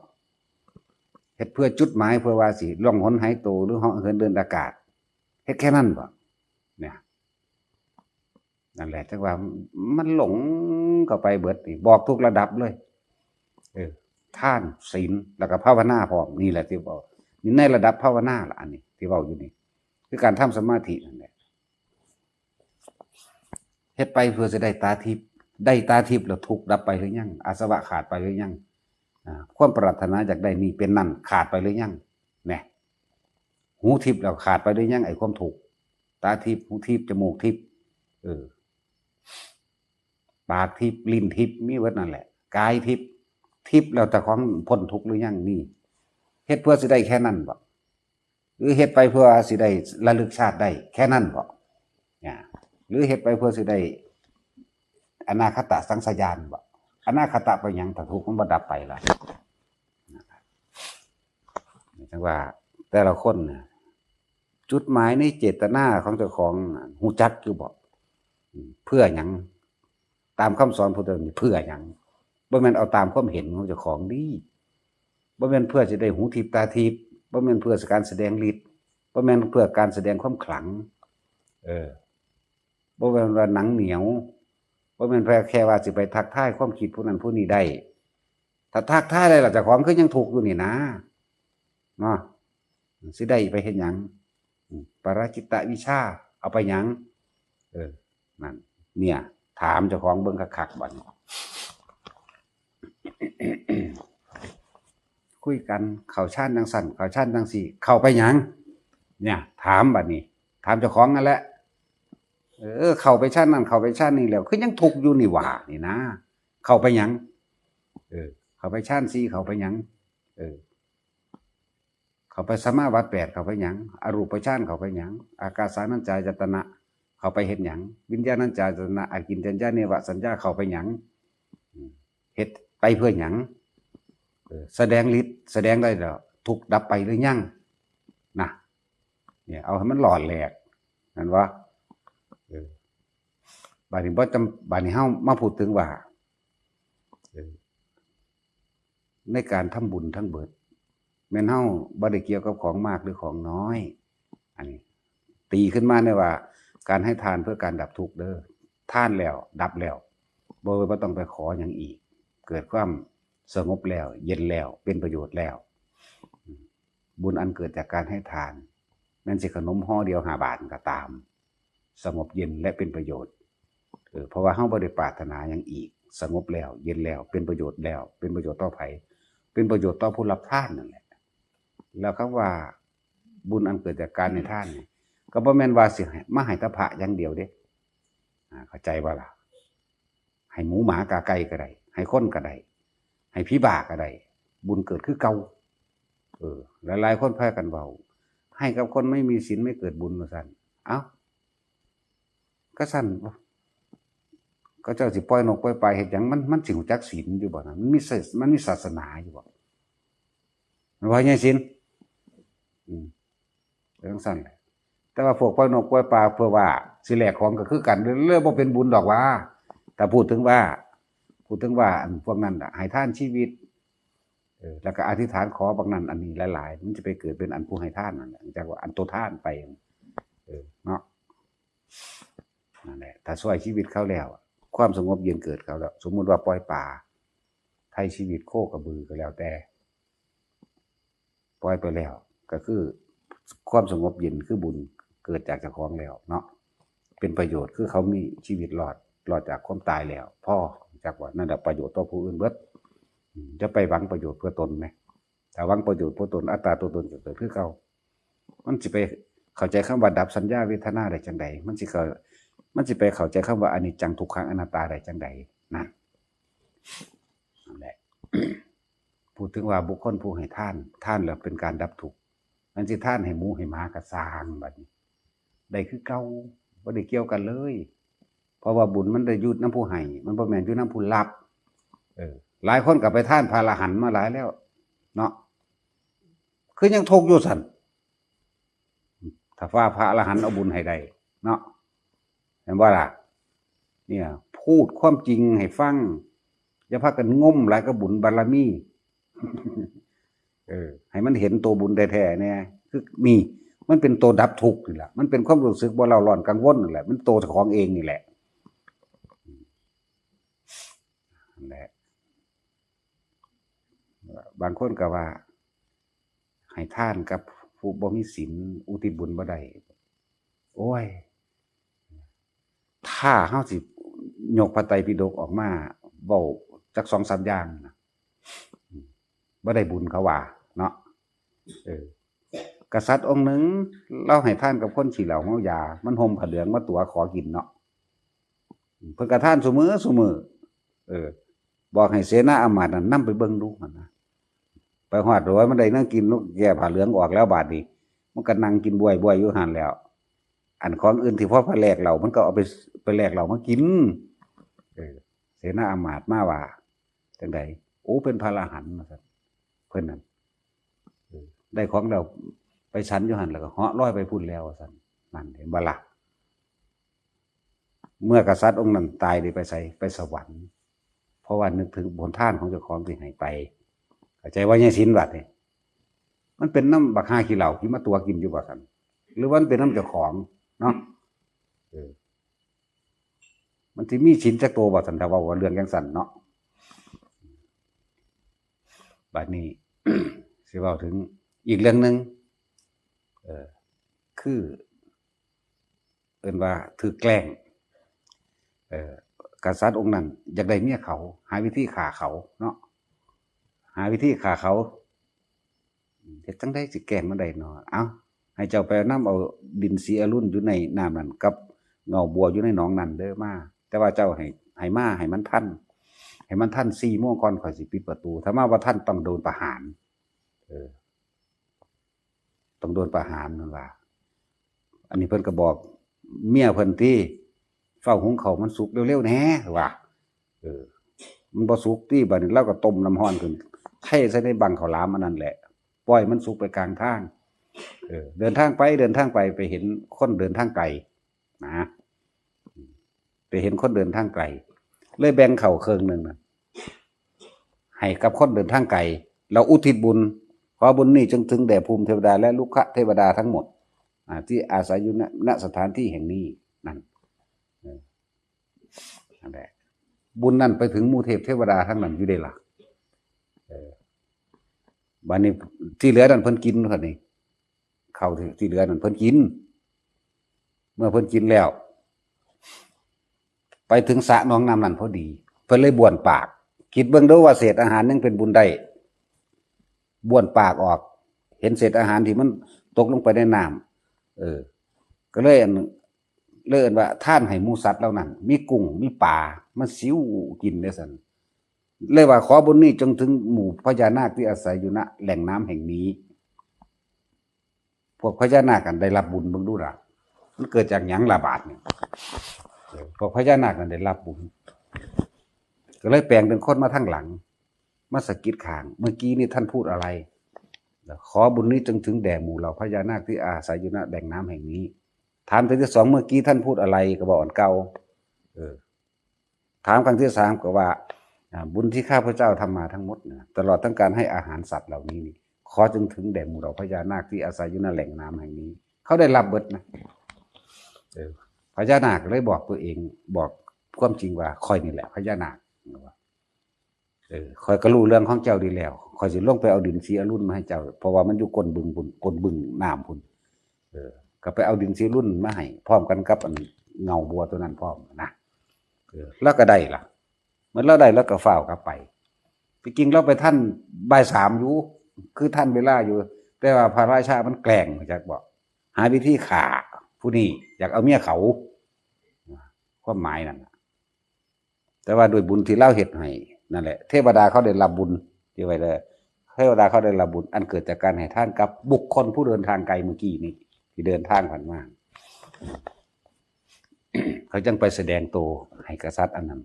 เฮ็ดเพื่อจุดหมายเพื่อว่าสิล่องหนหายตัวหรือเหาะเหินเดินอากาศ เฮ็ดแค่นั้นบ่ เนี่ย นั่นแหละ จังว่ามันหลงเข้าไปเบิดนี่ บอกทุกระดับเลย เออ ทาน ศีล แล้วก็ภาวนาพร้อม นี่แหละที่เว้า นี่ในระดับภาวนาล่ะ อันนี้ที่เว้าอยู่นี่ คือการทำสมาธินั่นแหละ เฮ็ดไปเพื่อสิได้ตาทิพย์ ได้ตาทิพย์แล้วทุกข์ดับไปหรือยัง อาสวะขาดไปหรือยัง อ่า ความปรารถนาอยากได้นี่เป็นนั่นขาดไปหรือยัง เนี่ย หูทิพย์แล้วขาดไปหรือยัง ไอ้ความทุกข์ ตาทิพย์ หูทิพย์ จมูกทิพย์ เออ ปากทิพย์ ลิ้นทิพย์ มีเบิดนั่นแหละ กายทิพย์ ทิพย์แล้วเจ้าของพ้นทุกข์หรือยัง นี่ เฮ็ดเพื่อสิได้แค่นั้นบ่ หรือเฮ็ดไปเพื่อสิได้ระลึกชาติได้แค่นั้นบ่ เนี่ย หรือเฮ็ดไปเพื่อสิได้อนาคตสังสญาญบ่ อนาคตไปหยัง ถ้าทุกข์มันบ่ดับไปล่ะ จังว่าแต่ละคนน่ะ จุดหมายในเจตนาของเจ้าของน่ะ ฮู้จักอยู่บ่ อืม เพื่อหยัง ตามคำสอนพุทธเจ้านี่เพื่อหยัง บ่แม่นเอาตามความเห็นของเจ้าของเด้ บ่แม่นเพื่อสิได้หูทิพย์ตาทิพย์ บ่แม่นเพื่อการแสดงฤทธิ์ บ่แม่นเพื่อการแสดงความขลัง เออ บ่แม่นว่าหนังเหนียว บ่แม่นเพียงแค่ว่าสิไปทักทายความคิดผู้นั้นผู้นี้ได้ ถ้าทักทายได้ล่ะ เจ้าของคือยังทุกข์อยู่นี่นะ เนาะ สิได้ไปเฮ็ดหยัง อืม ปรจิตตวิชชา เอาไปหยัง เออ นั่น เนี่ย ถามเจ้าของเบิ่งคักๆ บัดนี้ คุยกัน เข้าฌานจังซั่น เข้าฌานจังซี่ เข้าไปหยัง เนี่ย ถามบัดนี้ ถามเจ้าของนั่นแหละ เออ เข้าไปฌานนั่น เข้าไปฌานนี่แล้ว คือยังทุกข์อยู่นี่หว่า นี่นะ เข้าไปหยัง เออ เข้าไปฌานสี่ เข้าไปหยัง เออ เข้าไปสมาบัติแปด เข้าไปหยัง อรูปฌาน เข้าไปหยัง อากาสานัญจายตนะ เข้าไปเฮ็ดหยัง วิญญาณัญจายตนะ อากิญจัญญาเนวสัญญา เข้าไปหยัง อืม เฮ็ดไปเพื่อหยัง เออ แสดงฤทธิ์ แสดงได้แล้ว ทุกข์ดับไปหรือยัง นะ เนี่ย เอาให้มันหลอดแหลก นั่นวะ เออ บัดนี้บ่จำ บัดนี้เฮามาพูดถึงว่า เออ ในการทำบุญทั้งเบิด แม่นเฮาบ่ได้เกี่ยวกับของมากหรือของน้อย อันนี้ ตีขึ้นมาได้ว่า การให้ทานเพื่อการดับทุกข์เด้อ ทานแล้วดับแล้ว บ่ บ่ต้องไปขอหยังอีก เกิดความสงบแล้ว เย็นแล้ว เป็นประโยชน์แล้ว บุญอันเกิดจากการให้ทาน แม้นสิขนมห่อเดียวห้าบาทก็ตาม สงบเย็นและเป็นประโยชน์ เออ เพราะว่าเฮาบ่ได้ปรารถนาหยังอีก สงบแล้ว เย็นแล้ว เป็นประโยชน์แล้ว เป็นประโยชน์ต่อไผ เป็นประโยชน์ต่อผู้รับทานนั่นแหละ แล้วคำว่าบุญอันเกิดจากการให้ทานนี่ ก็บ่แม่นว่าสิให้มาให้แต่พระอย่างเดียวเด้ อ่า เข้าใจบ่ล่ะ? ให้หมูหมากาไก่ก็ได้ ให้คนก็ได้ ให้ผีบ้าก็ได้ บุญเกิดคือเก่า เออ หลายๆคนพากันเว้า ให้กับคนไม่มีศีลไม่เกิดบุญ ว่าซั่น เอ้า ก็ซั่นบ่ ก็เจ้าสิปล่อยนกปล่อยปลาเฮ็ดหยัง มัน มันสิรู้จักศีลอยู่บ่นะ มันมีศาส- มันมีศาสนาอยู่บ่ มันว่าไงศีล อืม เป็นจั่งซั่นแหละ แต่ว่าพวกปล่อยนกปล่อยปลาเพื่อว่าสิแลกของก็คือกัน เลยบ่เป็นบุญดอกว่า แต่พูดถึงว่า พูดถึงว่าอันพวกนั้นน่ะ ให้ทานชีวิต เออ แล้วก็อธิษฐานขอบักนั้นอันนี้หลายๆ มันจะไปเกิดเป็นอันผู้ให้ทานนั่นแหละ จากว่าอันตัวทานไป เออ เนาะ นั่นแหละ ถ้าช่วยชีวิตเขาแล้ว ความสงบเย็นเกิดเขาแล้ว สมมุติว่าปล่อยปลา ไถ่ชีวิตโคกระบือก็แล้วแต่ ปล่อยไปแล้ว ก็คือความสงบเย็นคือบุญเกิดจากเจ้าของแล้วเนาะ เป็นประโยชน์คือเขามีชีวิตรอด รอดจากความตายแล้ว พอ จักว่านั่นแหละประโยชน์ต่อผู้อื่นเบิด อืม จะไปหวังประโยชน์เพื่อตนไหม ถ้าหวังประโยชน์เพื่อตน อัตตาตัวตนจะเกิดคือเก่า มันสิไปเข้าใจคำว่าดับสัญญาเวทนาได้จังใด มันสิเข้า มันสิไปเข้าใจคำว่าอนิจจังทุกขังอนัตตาได้จังใด นั่น นั่นแหละ พูดถึงว่าบุคคลผู้ให้ทาน ทานแล้วเป็นการดับทุกข์ อันสิทานให้หมูให้หมากะซ่างบัดนี้ ได้คือเก่า บ่ได้เกี่ยวกันเลย เพราะว่าบุญมันได้อยู่นำผู้ให้ มันบ่แม่นอยู่นำผู้รับ เออ หลายคนก็ไปทานพระอรหันต์มาหลายแล้ว เนาะ คือยังทุกข์อยู่ซั่น ถ้าว่าพระอรหันต์เอาบุญให้ได้ เนาะ เห็นบ่ล่ะ เนี่ย พูดความจริงให้ฟัง อย่าพากันงมหลายกับบุญบารมี เออ ให้มันเห็นตัวบุญแท้ๆ เนี่ย คือนี่ มันเป็นตัวดับทุกข์นี่แหละ มันเป็นความรู้สึกบ่เร่าร้อนกังวลนั่นแหละ มันตัวเจ้าของเองนี่แหละ นั่นแหละ บางคนก็ว่า ให้ทานกับผู้บ่มีศีล อุทิศบุญบ่ได้ โอ้ย ถ้าเฮาสิยกพระไตรปิฎกออกมาเว้าจักสองสามอย่างนะ บ่ได้บุญเขาว่า เนาะ เออ กษัตริย์องค์หนึ่ง ลาวให้ทานกับคนขี้เหล้าเมายา มันห่มผ้าเหลืองมาตั๋วขอกินเนาะ เพิ่นก็ทานซุมื้อซุมื้อ เออ บอกให้เสนาอามาตย์นั่นนำไปเบิ่งดูหั่นนะ ไปฮอดโอ้ย มันได้แนวกิน นกแก้ผ้าเหลืองออกแล้วบาดนี้ มันก็นั่งกินบวยๆ อยู่หั่นแล้ว อันของอื่นที่พอไปแลกเหล้า มันก็เอาไป ไปแลกเหล้ามากิน เออ เสนาอามาตย์มาว่า จั่งใด โอ้ เป็นพระอรหันต์ ว่าซั่น เพิ่นนั่น เออ ได้ของแล้ว ไปฉันอยู่หั่น แล้วก็เหาะลอยไปพุ้นแล้ว ว่าซั่น นั่น เห็นบ่ล่ะ เมื่อกษัตริย์องค์นั้นตายได้ไปไส ไปสวรรค์ เพราะว่านึกถึงผลทานของเจ้าของที่ให้ไป เข้าใจว่าไง ศีลบัดนี่ มันเป็นนำบักห่าขี้เหล้าที่มาตั๋วกินอยู่บ่ซั่น หรือว่ามันเป็นนำเจ้าของเนาะ เออ มันสิมีศีลจักตัวบ่ซั่น ถ้าเว้าว่าเรื่องจั่งซั่นเนาะ บัดนี้ สิเว้าถึงอีกเรื่องหนึ่ง เออ คือ เอิ้นว่าถืกแกล้ง เออ กษัตริย์องค์นั้นอยากได้เมียเขา หาวิธีฆ่าเขาเนาะ หาวิธีฆ่าเขา เฮ็ดจั่งใดสิแกล้งมันได้เนาะ เอ้า ให้เจ้าไปนำเอาดินสีอรุณอยู่ในน้ำนั่นกับเงาบัวอยู่ในหนองนั่นเด้อมา แต่ว่าเจ้าให้ ให้มาให้มันทัน ให้มันทันสี่โมงก่อนข้อยสิปิดประตู ถ้ามาบ่ทันต้องโดนประหาร เออ ต้องโดนประหารนั่นล่ะ อันนี้เพิ่นก็บอกเมียเพิ่นติ ฟ้าวหุงข้าวมันสุกเร็วๆแหน่ ว่า เออ มันบ่สุกติ บัดนี้ลาวก็ต้มน้ำร้อนขึ้น เทใส่ในบั้งข้าวหลามอันนั้นแหละ ปล่อยมันสุกไปกลางทาง เออ เดินทางไป เดินทางไป ไปเห็นคนเดินทางไกล นะ ไปเห็นคนเดินทางไกล เลยแบ่งข้าวครึ่งหนึ่งน่ะ ให้กับคนเดินทางไกล แล้วอุทิศบุญ ขอบุญนี้จงถึงแด่ภูมิเทวดาและรุกขเทวดาทั้งหมด อ่า ที่อาศัยอยู่ ณ ณ สถานที่แห่งนี้ นั่น เออ นั่นแหละ บุญนั่นไปถึงหมู่เทพเทวดาทั้งนั้นอยู่เด้ล่ะ เออ บัดนี้ที่เหลือนั่นเพิ่นกิน บัดนี้ ข้าวที่ ที่เหลือนั่นเพิ่นกิน เมื่อเพิ่นกินแล้ว ไปถึงสระหนองน้ำนั่นพอดี เพิ่นเลยบ้วนปาก คิดเบิ่งเด้อว่าเศษอาหารยังเป็นบุญได้ บ้วนปากออก เห็นเศษอาหารที่มันตกลงไปในน้ำ เออ ก็เลยอัน เลยเอิ้นว่าทานให้หมู่สัตว์เหล่านั้น มีกุ้ง มีปลา มันสิวกินจั่งซั้น เลยว่า ขอบุญนี้จงถึงหมู่พญานาคที่อาศัยอยู่ณแหล่งน้ำแห่งนี้ พวกพญานาคกันได้รับบุญ เบิ่งดูล่ะ มันเกิดจากหยังล่ะบาดนี่ เออ พวกพญานาคกันได้รับบุญ ก็เลยแปลงเป็นคนมาทางหลัง มาสะกิดข้าง เมื่อกี้นี่ท่านพูดอะไร ขอบุญนี้จงถึงแด่หมู่เหล่าพญานาคที่อาศัยอยู่ณแหล่งน้ำแห่งนี้ ถามเทื่อที่สอง เมื่อกี้ท่านพูดอะไร ก็บอกอันเก่า เออ ถามครั้งที่สามก็ว่า อ่า บุญที่ข้าพเจ้าทำมาทั้งหมดนะ ตลอดทั้งการให้อาหารสัตว์เหล่านี้นี่ ขอจงถึงแด่หมู่เหล่าพญานาคที่อาศัยอยู่ณแหล่งน้ำแห่งนี้ เขาได้รับเบิดนะ เออ พญานาคเลยบอกตัวเอง บอกความจริงว่า ข้อยนี่แหละพญานาค เออ ข้อยก็รู้เรื่องของเจ้าดีแล้ว ข้อยสิลงไปเอาดินสีอรุณมาให้เจ้า เพราะว่ามันอยู่ก้นบึงพุ้น ก้นบึงน้ำพุ้น เออ ก็ไปเอาดินสีอรุณมาให้ พร้อมกันกับอันเงาบัวตัวนั้นพร้อมนะ เออ แล้วก็ได้ล่ะ มันแล้วได้แล้วก็ฟ้าวกลับไป ที่จริงเราไปทันบ่ายสามอยู่ คือทันเวลาอยู่ แต่ว่าพระราชามันแกล้ง จักบอก หาวิธีฆ่าผู้นี้ อยากเอาเมียเขา ความหมายนั่นน่ะ แต่ว่าด้วยบุญที่เราเฮ็ดให้นั่นแหละ เทวดาเขาได้รับบุญ ที่ไว้เลย เทวดาเขาได้รับบุญ อันเกิดจากการให้ทานกับบุคคลผู้เดินทางไกลเมื่อกี้นี้ ที่เดินทางผ่านมา เขาจังไปแสดงตัวให้กษัตริย์อันนั้น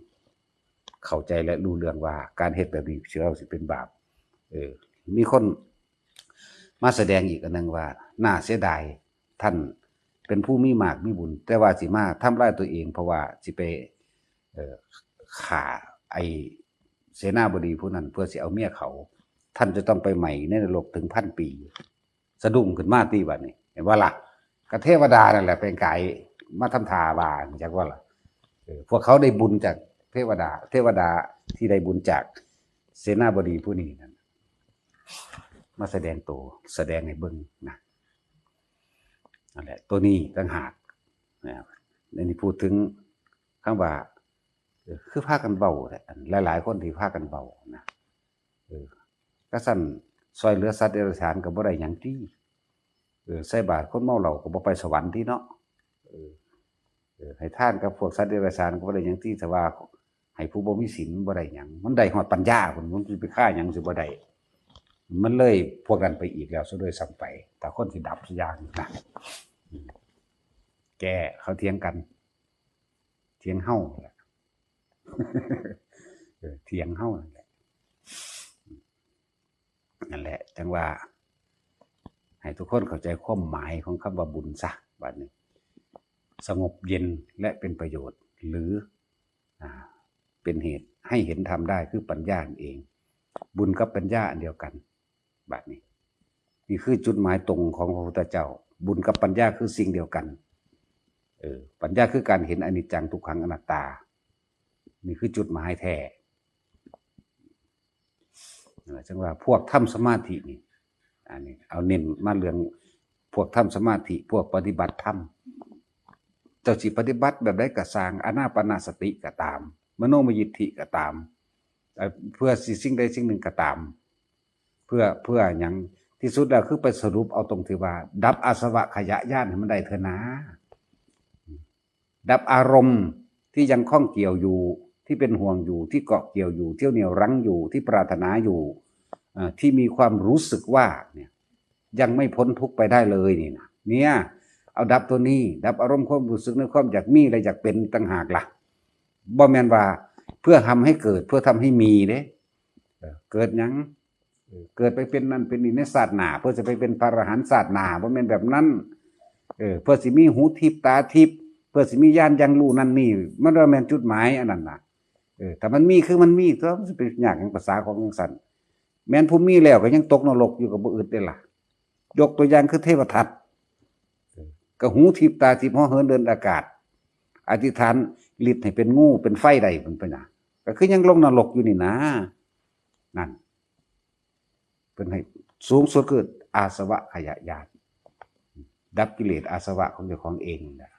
เข้าใจและรู้เรื่องว่าการเฮ็ดแบบนี้สิเราสิเป็นบาป เออ มีคนมาแสดงอีกอันหนึ่งว่า น่าเสียดาย ท่านเป็นผู้มีมากมีบุญ แต่ว่าสิมาทำลายตัวเอง เพราะว่าสิไป เอ่อ ฆ่าไอ้เสนาบดีผู้นั้นเพื่อสิเอาเมียเขา ท่านจะต้องไปใหม่ในนรกถึงพันปี สะดุ้งขึ้นมาติบัดนี้ เห็นบ่ล่ะ ก็เทวดานั่นแหละเป็นไกด์มาทำท่าว่า จักว่าล่ะ เออ พวกเขาได้บุญจากเทวดา เทวดาที่ได้บุญจากเสนาบดีผู้นี้นั่น มาแสดงตัว แสดงให้เบิ่งนะ นั่นแหละ ตัวนี้ต่างหากนะ ในนี้พูดถึงคำว่า เออ คือพากันเว้าแหละ อันหลายๆคนที่พากันเว้านะ เออ ก็ซั่นซอยเหลือสัตว์เดรัจฉานก็บ่ได้หยังติ เออ ใส่บาตรคนเมาเหล้าก็บ่ไปสวรรค์ติเนาะ เออ เออ ให้ทานกับพวกสัตว์เดรัจฉานก็บ่ได้หยังติ แต่ว่าให้ผู้บ่มีศีลมันบ่ได้หยัง มันได้ฮอดปัญญาพุ้น มันสิไปฆ่าหยังสิบ่ได้ มันเลยพวกนั้นไปอีกแล้วซะด้วยซ้ำไป แต่คนสิดับซะอย่างนะ อืม แก้ เขาเถียงกัน เถียงเฮาแหละ เออ เถียงเฮานั่นแหละ นั่นแหละ จังว่า ให้ทุกคนเข้าใจความหมายของคำว่าบุญซะ บัดนี้ สงบเย็นและเป็นประโยชน์ หรือ อ่า เป็นเหตุให้เห็นธรรมได้ คือปัญญานั่นเอง บุญกับปัญญาอันเดียวกัน บัดนี้ นี่คือจุดหมายตรงของพระพุทธเจ้า บุญกับปัญญาคือสิ่งเดียวกัน เออ ปัญญาคือการเห็นอนิจจังทุกขังอนัตตา นี่คือจุดหมายแท้ นั่นแหละ จังว่าพวกทำสมาธินี่ อันนี้เอาเน้นมาเรื่องพวกทำสมาธิ พวกปฏิบัติธรรม เจ้าสิปฏิบัติแบบใดก็ซ่าง อานาปานสติก็ตาม มโนมยิทธิก็ตาม เอ่อ เพื่อสิสิ่งใดสิ่งหนึ่งก็ตาม เพื่อ เพื่อหยัง ที่สุดแล้วคือไปสรุปเอาตรงที่ว่า ดับอาสวะขยะญาณให้มันได้เถอะนะ ดับอารมณ์ที่ยังข้องเกี่ยวอยู่ ที่เป็นห่วงอยู่ ที่เกาะเกี่ยวอยู่ ที่เหนี่ยวรั้งอยู่ ที่ปรารถนาอยู่ เอ่อ ที่มีความรู้สึกว่าเนี่ย ยังไม่พ้นทุกข์ไปได้เลยนี่นะ เนี่ย เอาดับตัวนี้ ดับอารมณ์ความรู้สึกในความอยากมีและอยากเป็นต่างหากล่ะ บ่แม่นว่าเพื่อทำให้เกิด เพื่อทำให้มีเด้ เออ เกิดหยัง เออ เกิดไปเป็นนั่นเป็นนี่ในชาติหน้า เพื่อจะไปเป็นพระอรหันต์ชาติหน้า บ่แม่นแบบนั้น เออ เพื่อสิมีหูทิพย์ตาทิพย์ เพื่อสิมีญาณอย่างรู้นั่นนี่ มันบ่แม่นจุดหมายอันนั้นน่ะ เออ ถ้ามันมีคือมันมี ตัวมันสิไปยากหยังภาษาของจังซั่น แม่นผู้มีแล้วก็ยังตกนรกอยู่ก็บ่อึดเด้ล่ะ ยกตัวอย่างคือเทวทัต เออ ก็หูทิพย์ตาทิพย์ เหาะเหินเดินอากาศ อธิษฐานฤทธิ์ให้เป็นงูเป็นไฟได้ เพิ่นไปนะ ก็คือยังลงนรกอยู่นี่นะ นั่น เพิ่นให้สูงสุดคืออาสวะขยะญาณ ดับกิเลสอาสวะของเจ้าของเองนั่นแหละ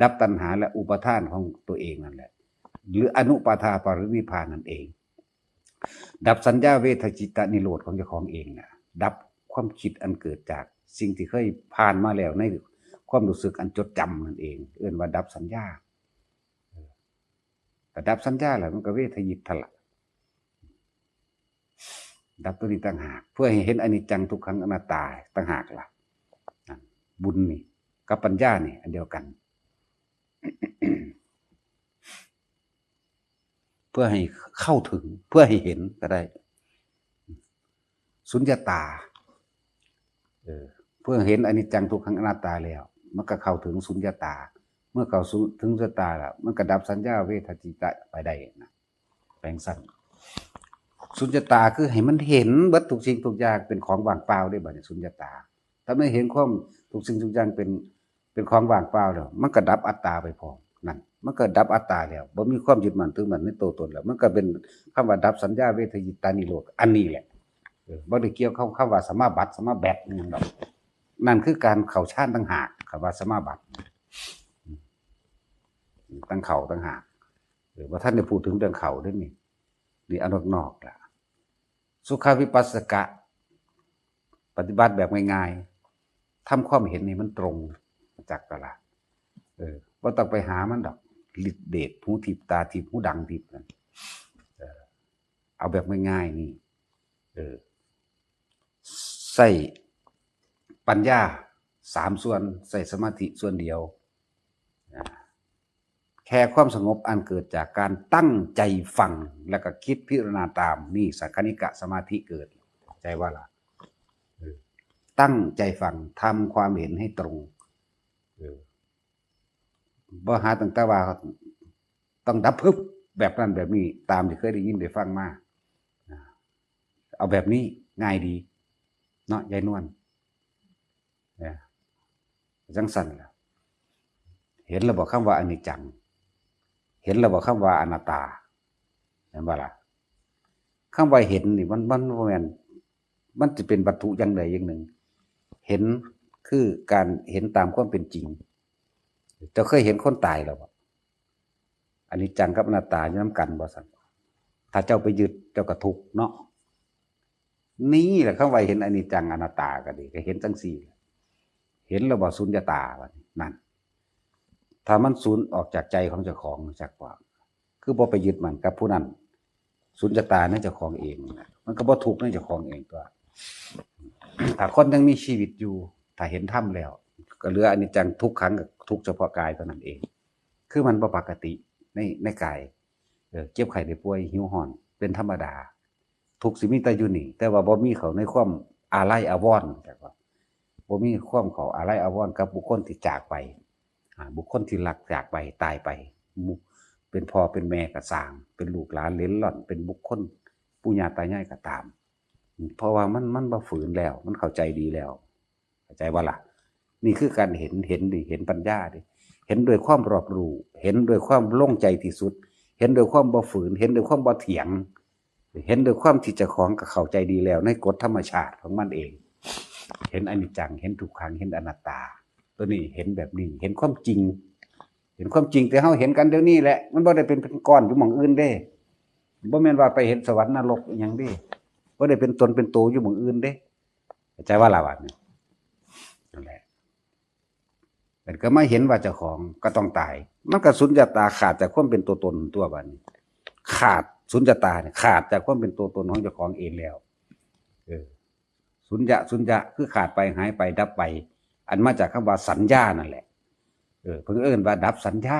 ดับตัณหาและอุปาทานของตัวเองนั่นแหละ หรืออนุปาทาปรินิพพานนั่นเอง ดับสัญญาเวทจิตตนิโรธของเจ้าของเองนะ ดับความคิดอันเกิดจากสิ่งที่เคยผ่านมาแล้วในความรู้สึกอันจดจำนั่นเอง เอิ้นว่าดับสัญญา เออ แต่ดับสัญญาแล้วมันก็เวทยิตหั่นล่ะ ดับตัวนี้ต่างหาก เพื่อให้เห็นอนิจจังทุกขังอนัตตาต่างหากล่ะ นั่น บุญนี่กับปัญญานี่อันเดียวกัน เพื่อให้เข้าถึง เพื่อให้เห็นก็ได้ สุญญตา เออ เพื่อเห็นอนิจจังทุกขังอนัตตาแล้ว มันก็เข้าถึงสุญญตา เมื่อเข้าสู่ถึงสุญญตาแล้ว มันก็ดับสัญญาเวทจิตไปได้นะ แปลงสั้น สุญญตาคือให้มันเห็นเบิดทุกสิ่งทุกอย่างเป็นของว่างเปล่าได้บัดนี้ สุญญตา ถ้ามันเห็นความทุกสิ่งทุกอย่างเป็น เป็นของว่างเปล่าแล้ว มันก็ดับอัตตาไปพร้อม นั่น มันก็ดับอัตตาแล้ว บ่มีความยึดมั่นถือมั่นในตัวตนแล้ว มันก็เป็นคำว่าดับสัญญาเวทยิตานิโรธ อันนี้แหละ เออ บ่ได้เกี่ยวกับคำว่าสมาบัติ สมาบัติอิหยังดอก นั่นคือการเข้าฌานต่างหาก คำว่าสมาบัติ ตั้งเข้าต่างหาก เออ บ่ทันได้พูดถึงเรื่องเข้าเด้นี่ นี่เอานอกๆล่ะ สุขวิปัสสกะ ปฏิบัติแบบง่ายๆ ทำความเห็นให้มันตรง จักกะละ เออ บ่ต้องไปหามันดอก ฤทธิ์เดช หูทิพย์ ตาทิพย์ หูดังทิพย์นั่น เออ เอาแบบง่ายๆนี่ เออ ใช้ปัญญาสามส่วน ใช้สมาธิส่วนเดียว อ่า แค่ความสงบอันเกิดจากการตั้งใจฟัง แล้วก็คิดพิจารณาตาม นี่สังคณิกะสมาธิเกิด ใจว่าล่ะ เออ ตั้งใจฟัง ทำความเห็นให้ตรง เออ บ่หาตั้งแต่ว่าต้องดับพึบแบบนั้นแบบนี้ ตามที่เคยได้ยินได้ฟังมา อ่า เอาแบบนี้ง่ายดี เนาะ ยายนวล เนี่ย จังซั่นล่ะ เห็นแล้วบ่คำว่าอนิจจัง เห็นแล้วบ่คำว่าอนัตตา เห็นบ่ล่ะ คำว่าเห็นนี่มัน มันบ่แม่น มันจะเป็นวัตถุอย่างใดอย่างหนึ่ง เห็นคือการเห็นตามความเป็นจริง เจ้าเคยเห็นคนตายแล้วบ่ อนิจจังกับอนัตตาอยู่นำกันบ่ซั่น ถ้าเจ้าไปยึดเจ้าก็ทุกข์เนาะ นี่แหละคำว่าเห็นอนิจจังอนัตตาก็ดี ก็เห็นจังซี่ เห็นแล้วบ่สุญญตาบัดนี้ นั่น ถ้ามันสูญออกจากใจของเจ้าของ จักว่า คือบ่ไปยึดมั่นกับผู้นั้น สุญญตาในเจ้าของเอง มันก็บ่ทุกข์ในเจ้าของเองตัว ถ้าคนยังมีชีวิตอยู่ ถ้าเห็นธรรมแล้ว ก็เหลืออนิจจังทุกขังกับทุกข์เฉพาะกายเท่านั้นเอง คือมันบ่ปกติใน ในกาย เออ เจ็บไข้ได้ป่วย หิวฮ้อน เป็นธรรมดา ทุกข์สิมีแต่อยู่นี่ แต่ว่าบ่มีเข้าในความอาลัยอาวรณ์ จักว่า บ่มีความเข้าอาลัยอาวรณ์กับบุคคลที่จากไป อ่า บุคคลที่รักจากไป ตายไป หมู่ เป็นพ่อเป็นแม่ก็ซ่าง เป็นลูกหลานเหลนหล่อน เป็นบุคคลปู่ย่าตายายก็ตาม เพราะว่ามัน มันบ่ฝืนแล้ว มันเข้าใจดีแล้ว เข้าใจบ่ล่ะ นี่คือการเห็น เห็นนี่ เห็นปัญญาเด้ เห็นด้วยความรอบรู้ เห็นด้วยความลงใจที่สุด เห็นด้วยความบ่ฝืน เห็นด้วยความบ่เถียง เห็นด้วยความที่เจ้าของก็เข้าใจดีแล้วในกฎธรรมชาติของมันเอง เห็นอนิจจัง เห็นทุกขัง เห็นอนัตตา ตัวนี้เห็นแบบนี้ เห็นความจริง เห็นความจริงที่เฮาเห็นกันเดี๋ยวนี้แหละ มันบ่ได้เป็น เป็นก้อนอยู่หม่องอื่นเด้ บ่แม่นว่าไปเห็นสวรรค์นรกอิหยังเด้ บ่ได้เป็นตนเป็นโตอยู่หม่องอื่นเด้ เข้าใจว่าล่ะบัดนี้ นั่นแหละ มันก็มาเห็นว่าเจ้าของก็ต้องตาย มันก็สุญญตาขาดจากความเป็นตัวตนตัวบัดนี้ ขาด สุญญตาเนี่ยขาดจากความเป็นตัวตนของเจ้าของเองแล้ว เออ สุญญะ สุญญะ คือขาดไป หายไป ดับไป อันมาจากคำว่าสัญญานั่นแหละ เออ เพิ่นเอิ้นว่าดับสัญญา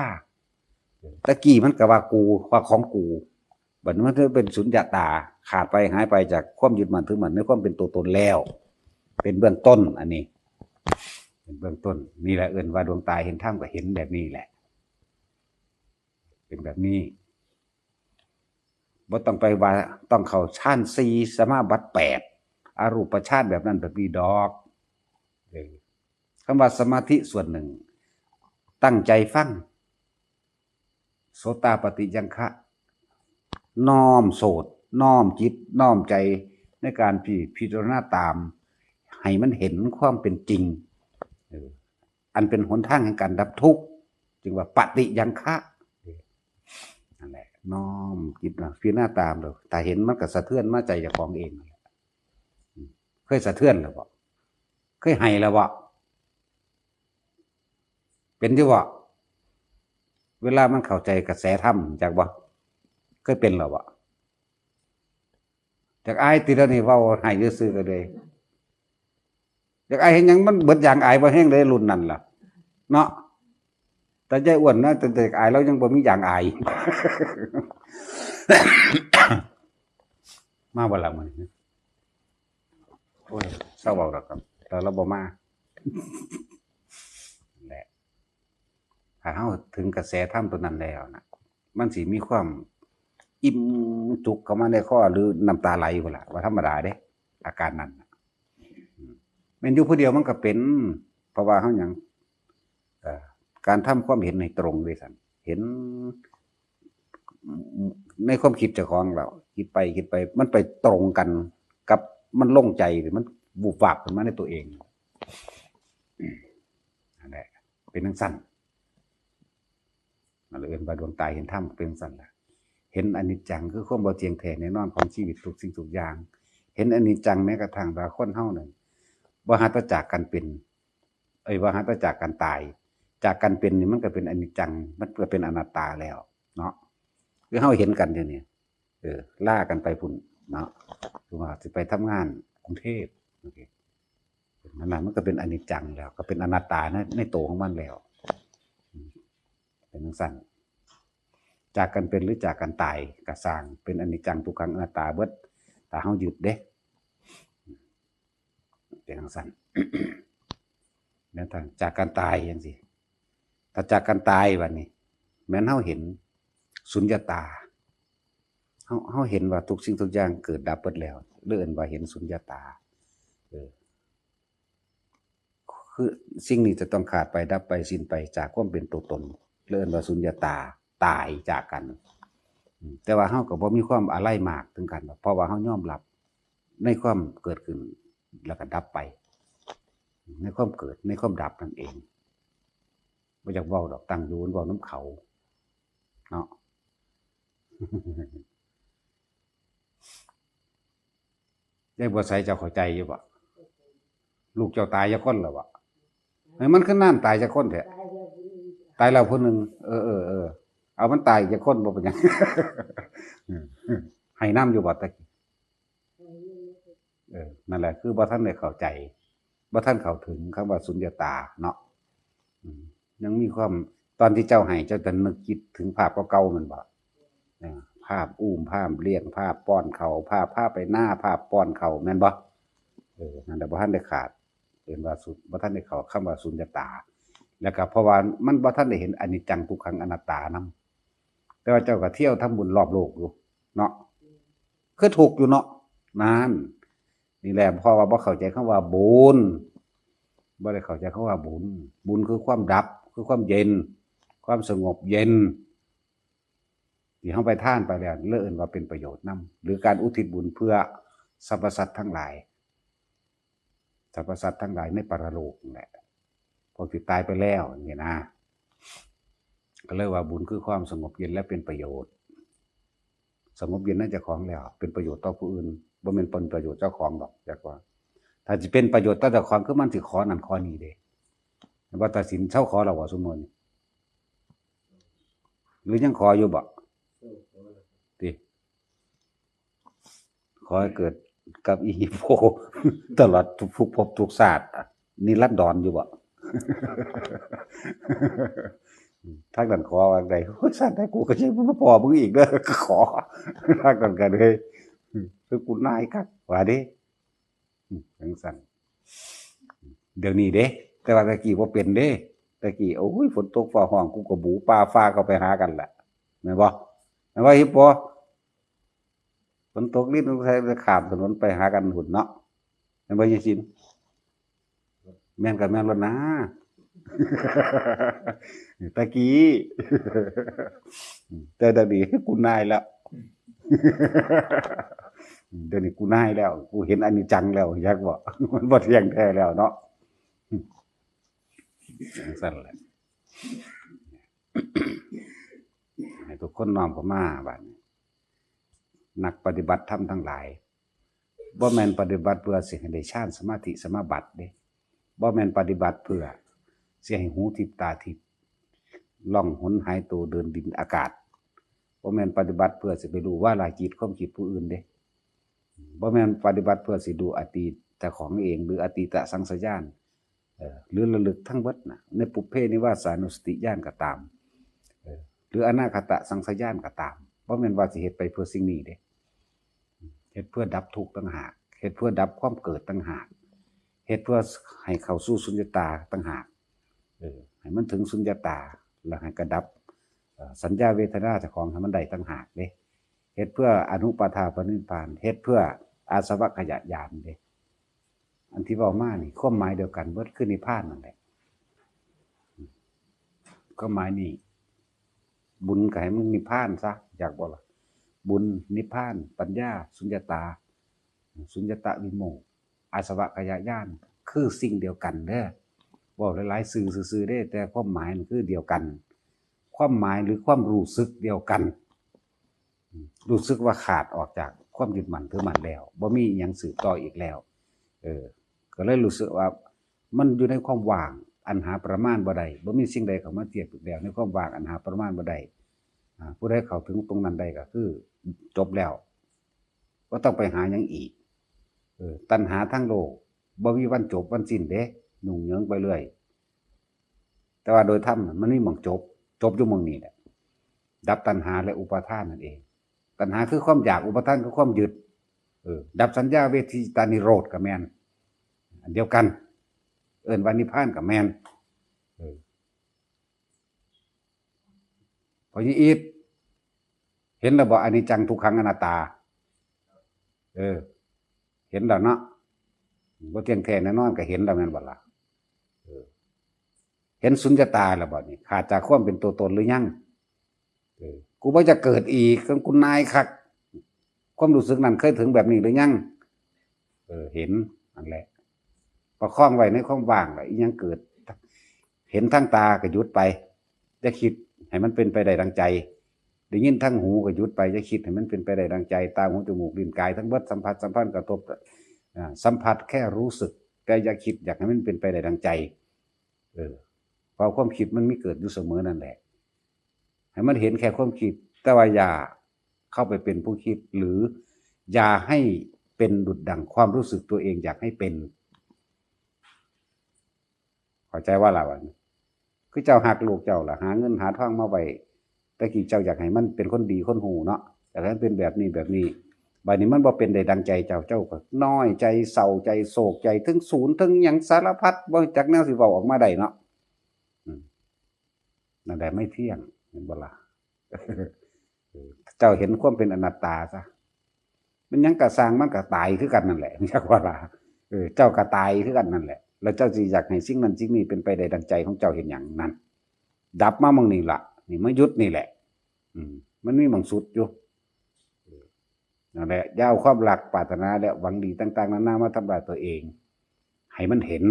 เออ ตะกี้มันก็ว่ากู ว่าของกู บัดนี้มันเป็นสุญญตา ขาดไป หายไปจากความยึดมั่นถือมั่นในความเป็นตัวตนแล้ว เป็นเบื้องต้น อันนี้ เป็นเบื้องต้น นี่แหละเอิ้นว่าดวงตาเห็นธรรมก็เห็นแบบนี้แหละ เป็นแบบนี้ บ่ต้องไปว่าต้องเข้าฌานสี่ สมาบัติแปด อรูปฌานแบบนั้นแบบนี้ดอก เออ คำว่าสมาธิส่วนหนึ่ง ตั้งใจฟัง โสตาปัตติยังคะ น้อมโสต น้อมจิต น้อมใจ ในการที่พิจารณาตาม ให้มันเห็นความเป็นจริง เออ อันเป็นหนทางแห่งการดับทุกข์ จึงว่าปัตติยังคะ นั่นแหละ น้อมจิตนะ พิจารณาตามเลย ถ้าเห็นมันก็สะเทือนมาใจเจ้าของเองนั่นแหละ อืม ยสะเทือนแล้วบ่ เคยไห้แล้วบ่ เป็นอยู่บ่ เวลามันเข้าใจกระแสธรรม จักบ่ เคยเป็นแล้วบ่ จักอายติ เดี๋ยวนี้เว้าไห้ซื่อๆ ก็เลย จักอายเห็นหยัง มันเบิดอย่างอายบ่แฮงเลย รุ่นนั้นล่ะ เนาะ แต่ยายอ้วนนะ แต่จักอาย แล้วยังบ่มีอย่างอาย มาบ่ล่ะมื้อนี้ โอ้ย เซาเว้าดอกครับ แต่เราบ่มา แหละ ถ้าเฮาถึงกระแสธรรมตัวนั้นแล้วนะ มันสิมีความอิ่มจุกเข้ามาในคอ หรือน้ำตาไหลพุ้นล่ะ ว่าธรรมดาเด้ อาการนั้นน่ะ อืม แม่นอยู่ผู้เดียวมันก็เป็น เพราะว่าเฮาหยัง เอ่อ การทำความเห็นให้ตรงด้วยกัน เห็นในความคิดเจ้าของเรา คิดไปคิดไป มันไปตรงกันกับ มันโล่งใจ มันวุบวับขึ้นมาในตัวเอง นั่นแหละ เป็นจั่งซั้น นั่นแหละเอิ้นว่าดวงตาเห็นธรรมเป็นจั่งซั้นล่ะ เห็นอนิจจังคือความบ่เที่ยงแท้แน่นอนของชีวิตทุกสิ่งทุกอย่าง เห็นอนิจจังแม้กระทั่งว่าคนเฮานั่น บ่หัตถจากการเป็น เอ้ย บ่หัตถจากการตาย จากการเป็นนี่มันก็เป็นอนิจจัง มันก็เป็นอนัตตาแล้วเนาะ คือเฮาเห็นกันอยู่นี่ เออ ลากันไปพุ้นเนาะ คือว่าสิไปทำงานกรุงเทพฯ โอเค นั่นน่ะ มันก็เป็นอนิจจังแล้ว ก็เป็นอนัตตาใน ในตัวของมันแล้ว อืม เป็นจั่งซั้น จากการเป็นหรือจากการตายก็ซ่าง เป็นอนิจจังทุกขังอนัตตาเบิด ถ้าเฮายึดเด้ เป็นจั่งซั้น แนวทางจากการตายจั่งซี้ ถ้าจากการตายบัดนี้ แม่นเฮาเห็นสุญญตา เฮา เฮาเห็นว่าทุกสิ่งทุกอย่างเกิดดับเบิดแล้ว หรือเอิ้นว่าเห็นสุญญตา เออ คือสิ่งนี้จะต้องขาดไป ดับไป สิ้นไปจากความเป็นตัวตน หรือเอิ้นว่าสุญญตา ตายจากกัน อืม แต่ว่าเฮาก็บ่มีความอาลัยมากถึงกันดอก เพราะว่าเฮายอมรับในความเกิดขึ้นแล้วก็ดับไป ในความเกิด ในความดับนั่นเอง บ่อยากเว้าดอก ตั้งอยู่เว้านำเขา เนาะ ยายบัวไส เจ้าเข้าใจอยู่บ่ ลูกเจ้าตายจักคนแล้วบ่ เฮ้ย มันคือนั่นตายจักคนแท้ ตายแล้วผู้หนึ่ง เออ เออ เออ เอามันตายจักคนบ่เป็นหยัง ให้นำอยู่บ่ตะกี้ เออ นั่นแหละ คือบ่ทันได้เข้าใจ บ่ทันเข้าถึงคำว่าสุญญตาเนาะ อืม ยังมีความ ตอนที่เจ้าให้ เจ้าจะนึกคิดถึงภาพเก่าๆ แม่นบ่ เออ ภาพอุ้ม ภาพเลี้ยง ภาพป้อนข้าว ภาพพาไปนา ภาพป้อนข้าว แม่นบ่ เออ นั่นแหละ บ่ทันได้ขาด เอิ้นว่าสุญ- บ่ทันได้เข้าคำว่าสุญญตา แล้วก็เพราะว่ามันบ่ทันได้เห็นอนิจจังทุกขังอนัตตานำ แต่ว่าเจ้าก็เที่ยวทำบุญรอบโลกอยู่เนาะ คือทุกข์อยู่เนาะ นั่น นี่แหละ เพราะว่าบ่เข้าใจคำว่าบุญ บ่ได้เข้าใจคำว่าบุญ บุญคือความดับ คือความเย็น ความสงบเย็น ที่เฮาไปทานไปแล้ว เลยเอิ้นว่าเป็นประโยชน์นำ หรือการอุทิศบุญเพื่อสรรพสัตว์ทั้งหลาย สรรพสัตว์ทั้งหลายในปรโลกนั่นแหละ พวกที่ตายไปแล้วนี่นะ ก็เลยว่าบุญคือความสงบเย็นและเป็นประโยชน์ สงบเย็นในเจ้าของแล้ว เป็นประโยชน์ต่อผู้อื่น บ่แม่นเป็นประโยชน์เจ้าของดอก จักว่า ถ้าสิเป็นประโยชน์ต่อเจ้าของ คือมันสิขอนั่นขอนี่เด้ ว่าตัดสินเซาขอแล้วบ่ซุมื้อนี้ หรือยังขออยู่บ่ ติ ขอให้เกิดกับอีโพ ตลอดทุกภพทุกชาติ นิรันดรอยู่บ่ ทางนั้นขอว่าได โอ้ย ชาติใดกูก็สิบ่พ้อมึงอีกเด้อ ขอ ทางนั้นก็เลย คือกูนายคัก ว่าเด้ อืม จั่งซั้น เดี๋ยวนี้เด้ แต่ว่าแต่กี้บ่เป็นเด้ แต่กี้ โอ้ย ฝนตกฟ้าฮ้อง กูก็บูป่าฟ้าเข้าไปหากันแหละ แม่นบ่ แม่นบ่ อีโพ ฝนตกรินใส่ข้ามถนนไปหากันพุ้นเนาะ แม่นบ่ ยายสิน แม่นก็แม่นแล้วนะ แต่กี้ แต่เดี๋ยวนี้กูนายแล้ว เดี๋ยวนี้กูนายแล้ว กูเห็นอนิจจังแล้ว จักบ่ มันบ่เที่ยงแท้แล้วเนาะ จั่งซั้นแหละ ให้ทุกคนน้อมเข้ามาบัดนี้ นักปฏิบัติธรรมทั้งหลาย บ่แม่นปฏิบัติเพื่อสิให้ได้ฌานสมาธิสมาบัติเด้ บ่แม่นปฏิบัติเพื่อสิให้หูทิพย์ตาทิพย์ ล่องหนหายตัวเดินดินอากาศ บ่แม่นปฏิบัติเพื่อสิไปรู้วาระจิตความคิดผู้อื่นเด้ บ่แม่นปฏิบัติเพื่อสิรู้อดีตเจ้าของเอง หรืออดีตสังสญาญ เอ่อ หรือระลึกทั้งเบิดน่ะ ในปุพเพนิวาสานุสติญาณก็ตาม เอ่อ หรืออนาคตสังสญาญก็ตาม บ่แม่นว่าสิเฮ็ดไปเพื่อสิ่งนี้เด้ เฮ็ดเพื่อดับทุกข์ต่างหาก เฮ็ดเพื่อดับความเกิดต่างหาก เฮ็ดเพื่อให้เข้าสู่สุญญตาต่างหาก เออ ให้มันถึงสุญญตา แล้วให้กระดับ เอ่อ สัญญาเวทนาเจ้าของให้มันได้ต่างหากเด้ เฮ็ดเพื่ออนุปาทาปรินิพพาน เฮ็ดเพื่ออาสวัคคยญาณเด้ อันที่เว้ามานี่ ความหมายเดียวกันเบิด คือนิพพานนั่นแหละ ความหมายนี่ บุญก็ให้มันนิพพานซะ อยากบอกว่า บุญ นิพพาน ปัญญา สุญญตา สุญญตวิโมกข์ อาสวัคคยญาณ คือสิ่งเดียวกันเด้อ เว้าหลายๆ ชื่อซื่อๆ เด้ แต่ความหมายมันคือเดียวกัน ความหมายหรือความรู้สึกเดียวกัน รู้สึกว่าขาดออกจากความยึดมั่นถือมั่นแล้ว บ่มีอิหยังสืบต่ออีกแล้ว เออ ก็เลยรู้สึกว่ามันอยู่ในความว่างอันหาประมาณบ่ได้ บ่มีสิ่งใดเข้ามาเทียบอีกแล้ว ในความว่างอันหาประมาณบ่ได้ อ่า ผู้ใดเข้าถึงตรงนั้นได้ก็คือจบแล้ว บ่ต้องไปหาหยังอีก เออ ตัณหาทางโลก บ่มีวันจบวันสิ้นเด้ ยุ่งเหยิงไปเรื่อย แต่ว่าโดยธรรมน่ะมันมีหม่องจบ จบอยู่หม่องนี้แหละ ดับตัณหาและอุปาทานนั่นเอง ตัณหาคือความอยาก อุปาทานคือความยึด เออ ดับสัญญาเวทยิตานิโรธก็แม่น อันเดียวกัน เอิ้นว่านิพพานก็แม่น เออ พ่อใหญ่อีท เห็นแล้วบ่ อนิจจังทุกขังอนัตตา เออ เห็นแล้วเนาะ บ่เที่ยงแท้แน่นอนก็เห็นแล้วแม่นบ่ล่ะ เออ เห็นสุญญตาแล้วบ่นี่ ขาดจากความเป็นตัวตนหรือยัง เออ กูบ่จะเกิดอีก กูนายคัก ความรู้สึกนั้นเคยถึงแบบนี้หรือยัง เออ เห็น นั่นแหละ ประคองไว้ในความว่างล่ะ อิหยังเกิด เห็นทางตาก็หยุดไป อย่าคิดให้มันเป็นไปได้ดังใจ ได้ยินทางหูก็หยุดไป อย่าคิดให้มันเป็นไปได้ดังใจ ตา หู จมูก ลิ้น กาย ทั้งเบิดสัมผัสสัมพันธ์กระทบ อ่า สัมผัสแค่รู้สึก แต่อย่าคิดอยากให้มันเป็นไปได้ดังใจ เออ เพราะความคิดมันมีเกิดอยู่เสมอนั่นแหละ ให้มันเห็นแค่ความคิด แต่ว่าอย่าเข้าไปเป็นผู้คิด หรืออย่าให้เป็นดุจดั่งความรู้สึกตัวเองอยากให้เป็น เข้าใจว่าล่ะวะ คือเจ้าฮักลูกเจ้าล่ะ หาเงินหาทองมาไว้ แต่กี้เจ้าอยากให้มันเป็นคนดีคนฮู้เนาะ อยากให้มันเป็นแบบนี้แบบนี้ บัดนี้มันบ่เป็นได้ดังใจเจ้า เจ้าก็น้อยใจ เศร้าใจ โศกใจ ถึงศูนย์ ถึงหยังสารพัด บ่จักแนวสิเว้าออกมาได้เนาะ อืม นั่นแหละไม่เที่ยง เห็นบ่ล่ะ เออ เจ้าเห็นความเป็นอนัตตาซะ มันหยังกะซ่าง มันก็ตายคือกันนั่นแหละ จักว่าล่ะ เออ เจ้าก็ตายคือกันนั่นแหละ แล้วเจ้าสิอยากให้สิ่งนั้นสิ่งนี้เป็นไปได้ดังใจของเจ้าเห็นหยังนั่น ดับมาหม่องนี้ล่ะ นี่มาหยุดนี่แหละ อืม มันมีหม่องสุดอยู่ เออ นั่นแหละ อย่าเอาความรักปรารถนาและหวังดีต่างๆ นานามาทำลายตัวเอง ให้มันเห็น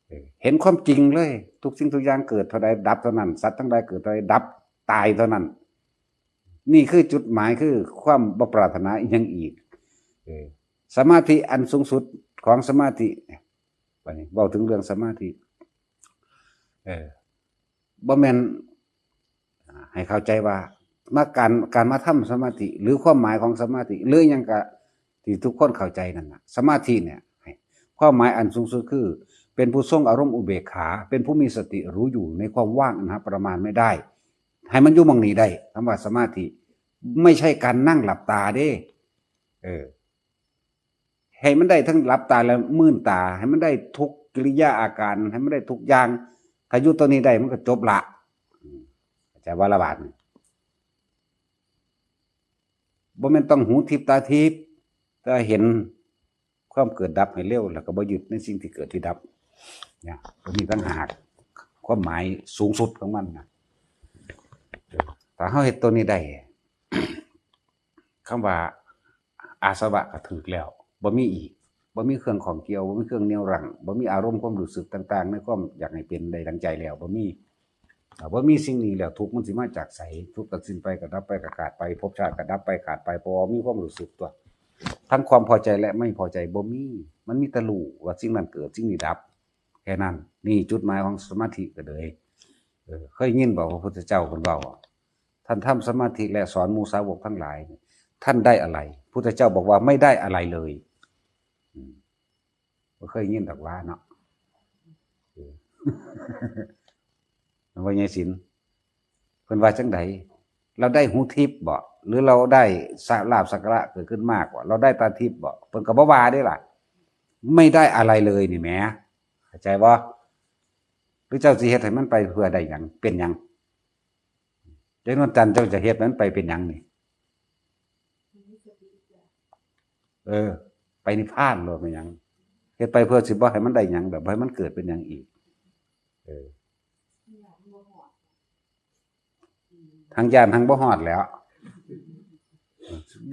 เออ เห็นความจริงเลย ทุกสิ่งทุกอย่างเกิดเท่าใดดับเท่านั้น สัตว์ทั้งหลายเกิดเท่าใดดับ ตายเท่านั้น นี่คือจุดหมาย คือความบ่ปรารถนาอิหยังอีก เออ สมาธิอันสูงสุดของสมาธิ บัดนี้เว้าถึงเรื่องสมาธิ เออ บ่แม่น อ่า ให้เข้าใจว่า มาการ การมาทำสมาธิ หรือความหมายของสมาธิ หรือหยังกะที่ทุกคนเข้าใจนั่นน่ะ สมาธิเนี่ย ความหมายอันสูงสุดคือ เป็นผู้ทรงอารมณ์อุเบกขา เป็นผู้มีสติรู้อยู่ในความว่างอันหาประมาณไม่ได้ ให้มันอยู่หม่องนี้ได้ คำว่าสมาธิ ไม่ใช่การนั่งหลับตาเด้ เออ ให้มันได้ทั้งหลับตาและมืนตา ให้มันได้ทุกกิริยาอาการ ให้มันได้ทุกอย่าง ถ้าอยู่ตัวนี้ได้มันก็จบละ อืม เข้าใจว่าละบาดนี่ บ่แม่นต้องหูทิพย์ตาทิพย์ แต่เห็นความเกิดดับให้เร็ว แล้วก็บ่ยึดในสิ่งที่เกิดที่ดับ เนี่ย ตัวนี้ต่างหาก ความหมายสูงสุดของมันนะ ถ้าเฮาเฮ็ดตัวนี้ได้ คำว่าอาสวะก็ถูกแล้ว บ่มีอีก บ่มีเครื่องข้องเกี่ยว บ่มีเครื่องเหนี่ยวรั้ง บ่มีอารมณ์ความรู้สึกต่างๆ ในความอยากให้เป็นได้ดังใจแล้ว บ่มี อ่า บ่มีสิ่งนี้แล้ว ทุกข์มันสิมาจากไส ทุกข์ก็สิ้นไป ก็ดับไป ก็ขาดไป ภพชาติก็ดับไป ขาดไป เพราะว่ามีความรู้สึกตัว ทั้งความพอใจและไม่พอใจบ่มี มันมีแต่รู้ว่าสิ่งนั้นเกิด สิ่งนี้ดับ แค่นั้น นี่จุดหมายของสมาธิก็เลย เออ เคยยินบอกว่าพระพุทธเจ้าเพิ่นเว้า ท่านทำสมาธิและสอนหมู่สาวกทั้งหลาย ท่านได้อะไร พุทธเจ้าบอกว่าไม่ได้อะไรเลย อืม บ่เคยยินดอกว่าเนาะ เออ ว่าไงสิน เพิ่นว่าจังใด เราได้หูทิพย์บ่ หรือเราได้สะ ลาภสักการะเกิดขึ้นมากกว่า เราได้ตาทิพย์บ่ เพิ่นก็บ่ว่าเด้ล่ะ ไม่ได้อะไรเลยนี่แหม เข้าใจบ่ หรือเจ้าสิเฮ็ดให้มันไปเพื่อได้หยัง เป็นหยัง เจ้านวลจันทร์ เจ้าจะเฮ็ดมันไปเป็นหยังนี่ เออ ไปนิพพานโลด เป็นหยัง เฮ็ดไปเพื่อสิบ่ให้มันได้หยัง แบบบ่ให้มันเกิดเป็นหยังอีก เออ ทั้งย้านทั้งบ่ฮอดแล้ว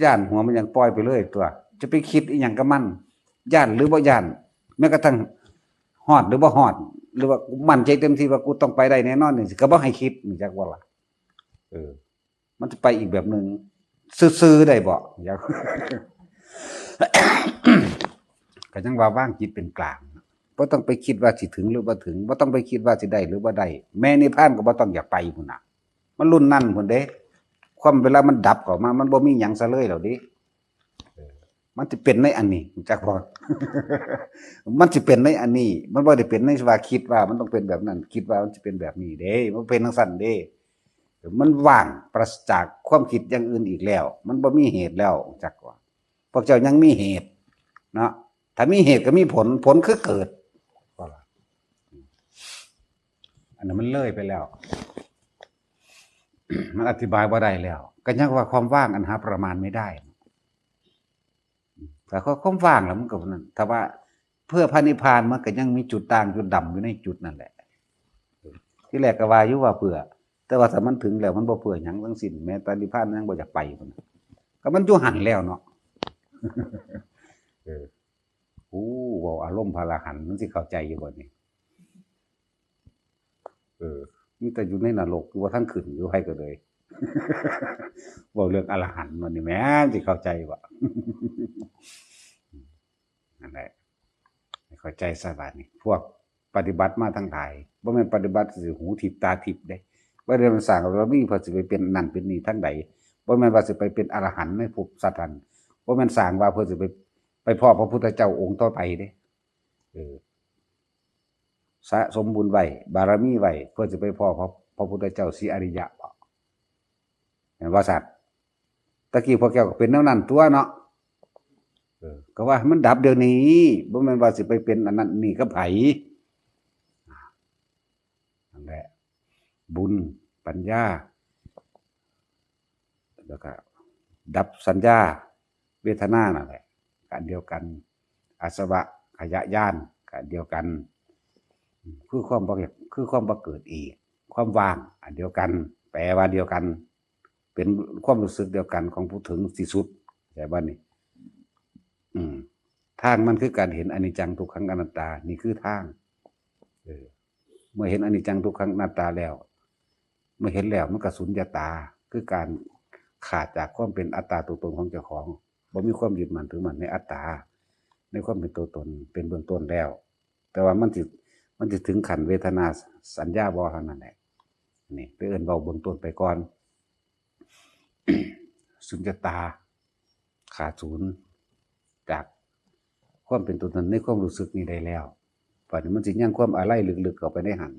ย้านหัวมันยังปล่อยไปเลยตัว จะไปคิดอีหยังกับมัน ย้านหรือบ่ย้าน แม้กระทั่งฮอดหรือบ่ฮอด หรือว่ากูมั่นใจเต็มที่ว่ากูต้องไปได้แน่นอนนี่ ก็บ่ให้คิด นี่จักว่าล่ะ เออ มันจะไปอีกแบบหนึ่ง ซื่อๆได้บ่ อยาก ก็ยังว่าวางจิตเป็นกลาง บ่ต้องไปคิดว่าสิถึงหรือบ่ถึง บ่ต้องไปคิดว่าสิได้หรือบ่ได้ แม้นิพพานก็บ่ต้องอยากไปพุ้นน่ะ มันรุ่นนั้นพุ้นเด้ ความเวลามันดับเข้ามา มันบ่มีหยังซะเลยแล้วเด้ เออ มันสิเป็นในอันนี้ รู้จักบ่ มันสิเป็นในอันนี้ มันบ่ได้เป็นในว่าคิดว่ามันต้องเป็นแบบนั้น คิดว่ามันสิเป็นแบบนี้เด้ มันเป็นจั่งซั้นเด้ มันว่างปราศจากความคิดอย่างอื่นอีกแล้ว มันบ่มีเหตุแล้ว รู้จักบ่ พวกเจ้ายังมีเหตุเนาะ ถ้ามีเหตุก็มีผล ผลคือเกิด อันนั้นมันเลยไปแล้ว มันอธิบายบ่ได้แล้ว ก็ยังว่าความว่างอันหาประมาณไม่ได้ แต่ความว่างแล้วมันก็นั่น ถ้าว่าเพื่อพระนิพพานมันก็ยังมีจุดด่างจุดดำอยู่ในจุดนั่นแหละ ที่แรกก็ว่าอยู่ว่าเพื่อ แต่ว่าถ้ามันถึงแล้วมันบ่เพื่อหยังทั้งสิ้น แม้แต่นิพพานยังบ่อยากไปพุ้นน่ะ ก็มันอยู่หั่นแล้วเนาะ เออ โอ้ เว้าอารมณ์พระอรหันต์ มันสิเข้าใจอยู่บ่นี่ เออ มีแต่อยู่ในนรก อยู่บ่ทันขึ้น อยู่ไผก็เลย เว้าเรื่องอรหันต์วันนี้แหม สิเข้าใจบ่ นั่นแหละ ให้เข้าใจซะบาดนี้ พวกปฏิบัติมาทั้งหลาย บ่แม่นปฏิบัติสิหูทิพย์ตาทิพย์เด้ บ่ได้มาสร้างบารมีเพื่อสิไปเป็นนั่นเป็นนี่ทางใด บ่แม่นว่าสิไปเป็นอรหันต์ในภพสัตว์นั้น บ่แม่นสร้างว่าเพื่อสิไป ไปพ้อพระพุทธเจ้าองค์ต่อไปเด้ เออ สะสมบุญไว้ บารมีไว้ เพื่อสิไปพ้อพระ พระพุทธเจ้าศรีอริยะบ่ แม่นบ่ซั่น ตะกี้พวกเจ้าก็เป็นแนวนั้นตั๊วเนาะ เออ ก็ว่าให้มันดับเดี๋ยวนี้ บ่แม่นว่าสิไปเป็นอันนั้นนี่กับไผ นั่นแหละ บุญ ปัญญา แล้วก็ดับสัญญา เวทนานั่นแหละ ก็อันเดียวกัน อาสวะขยะญาณ ก็อันเดียวกัน คือความบ่ คือความบ่เกิดอีก ความว่าง อันเดียวกัน แปลว่าเดียวกัน เป็นความรู้สึกเดียวกันของผู้ถึงที่สุด เข้าใจบ่นี่ อืม ทางมันคือการเห็นอนิจจังทุกขังอนัตตา นี่คือทาง เออ เมื่อเห็นอนิจจังทุกขังอนัตตาแล้ว เมื่อเห็นแล้วมันก็สุญญตา คือการขาดจากความเป็นอัตตาตัวตนของเจ้าของ บ่มีความยึดมั่นถือมั่นในอัตตา ในความเป็นตัวตน เป็นเบื้องต้นแล้ว แต่ว่ามันสิ มันสิถึงขั้นเวทนาสัญญาบ่เท่านั้นแหละ นี่ ไปเอิ้นเว้าเบื้องต้นไปก่อน สุญญตา ขาดศูนย์ จากความเป็นตัวตนในความรู้สึกนี้ได้แล้ว บัดนี้มันสิยังความอาลัยลึกๆเข้าไปในหั่น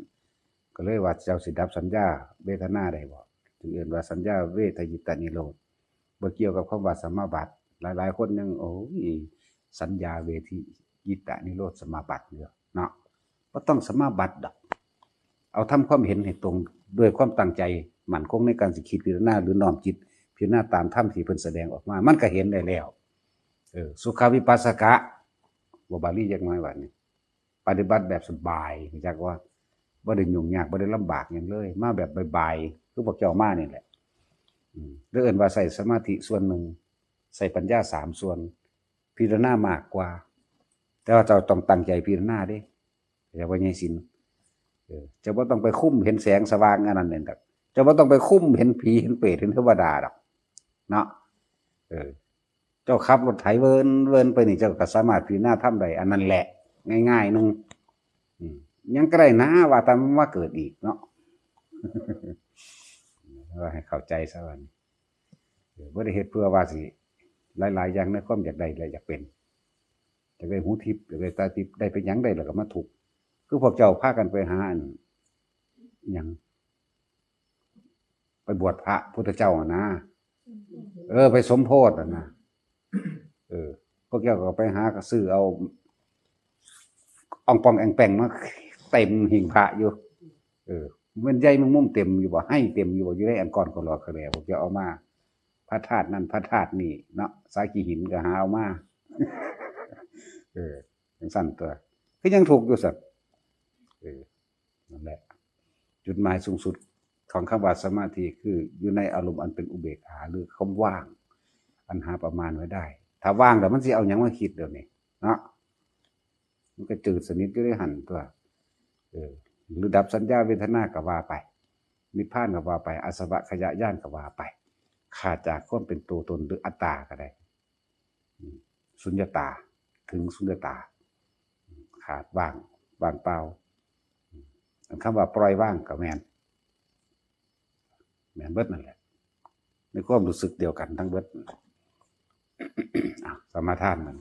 ก็เลยว่าเจ้าสิดับสัญญาเวทนาได้บ่ จึงเอิ้นว่าสัญญาเวทยิตานิโรธ บ่เกี่ยวกับคำว่าสมาบัติ หลายๆคนยัง โอ้ย สัญญาเวทยิตานิโรธสมาบัติอยู่เนาะ บ่ต้องสมาบัติดอก เอาทำความเห็นให้ตรงด้วยความตั้งใจมั่นคงในการสิคิดพิจารณา หรือน้อมจิตพิจารณาตามธรรมที่เพิ่นแสดงออกมา มันก็เห็นได้แล้ว เออ สุขวิปัสสกะ บ่บาลีจักหน่อยว่านี่ ปฏิบัติแบบสบาย รู้จักว่า บ่ได้ยุ่งยาก บ่ได้ลำบากหยังเลย มาแบบบายๆ คือพวกเจ้ามานี่แหละ อืม หรือเอิ้นว่าใช้สมาธิส่วนหนึ่ง ใช้ปัญญาสามส่วน พิจารณามากกว่า แต่ว่าเจ้าต้องตั้งใจพิจารณาเด้ อย่าว่าใหญ่สิน เออ เจ้าบ่ต้องไปคุมเห็นแสงสว่างอันนั้นนั่นดอก เจ้าบ่ต้องไปคุมเห็นผีเห็นเปรตเห็นเทวดาดอก เนาะ เออ เจ้าขับรถไถเวินเวินไปนี่ เจ้าก็สามารถพิจารณาธรรมได้ อันนั้นแหละ ง่ายๆหนึ่ง อืม ยังก็ได้นะ ว่าแต่มันมาเกิดอีกเนาะ ว่าให้เข้าใจซะว่านี่ เออ บ่ได้เฮ็ดเพื่อว่าสิ หลายๆอย่างในความอยากได้และอยากเป็น อยากได้หูทิพย์ อยากได้ตาทิพย์ ได้ไปหยังได้แล้วก็มาทุกข์ คือพวกเจ้าพากันไปหาอัน หยัง ไปบวชพระพุทธเจ้าอะนะ เออ ไปสมโพธิอะนะ เออ พวกเจ้าก็ไปหากระซื้อเอา อ่องป่องแอ่งแป่งมาเต็มหิ้งพระอยู่ เออ มันใยแมงมุมเต็มอยู่บ่ ไหเต็มอยู่บ่ อยู่ในอันก้อนก็หลอกกระแดพวกเจ้าเอามา พระธาตุนั่นพระธาตุนี่เนาะ สาขี้หินก็หาเอามา เออ จังซั่นตัว คือยังทุกข์อยู่ซั่น เออ นั่นแหละ จุดหมายสูงสุดของคำว่าสมาธิ คืออยู่ในอารมณ์อันเป็นอุเบกขา หรือความว่าง อันหาประมาณไม่ได้ ถ้าว่างแล้วมันสิเอาหยังมาคิดเดี๋ยวนี้ เนาะ มันก็จืดสนิทอยู่ในหั่นตัว เออ หรือดับสัญญาเวทนาก็ว่าไป นิพพานก็ว่าไป อาสวัคคยญาณก็ว่าไป ขาดจากความเป็นตัวตนหรืออัตตาก็ได้ อืม สุญญตา ถึงสุญญตา ขาด ว่าง ว่างเปล่า อืม อันคำว่าปล่อยวางก็แม่น แม่นเบิดนั่นแหละ ในความรู้สึกเดียวกันทั้งเบิดนั่นแหละ อ่ะ สมาทานมัน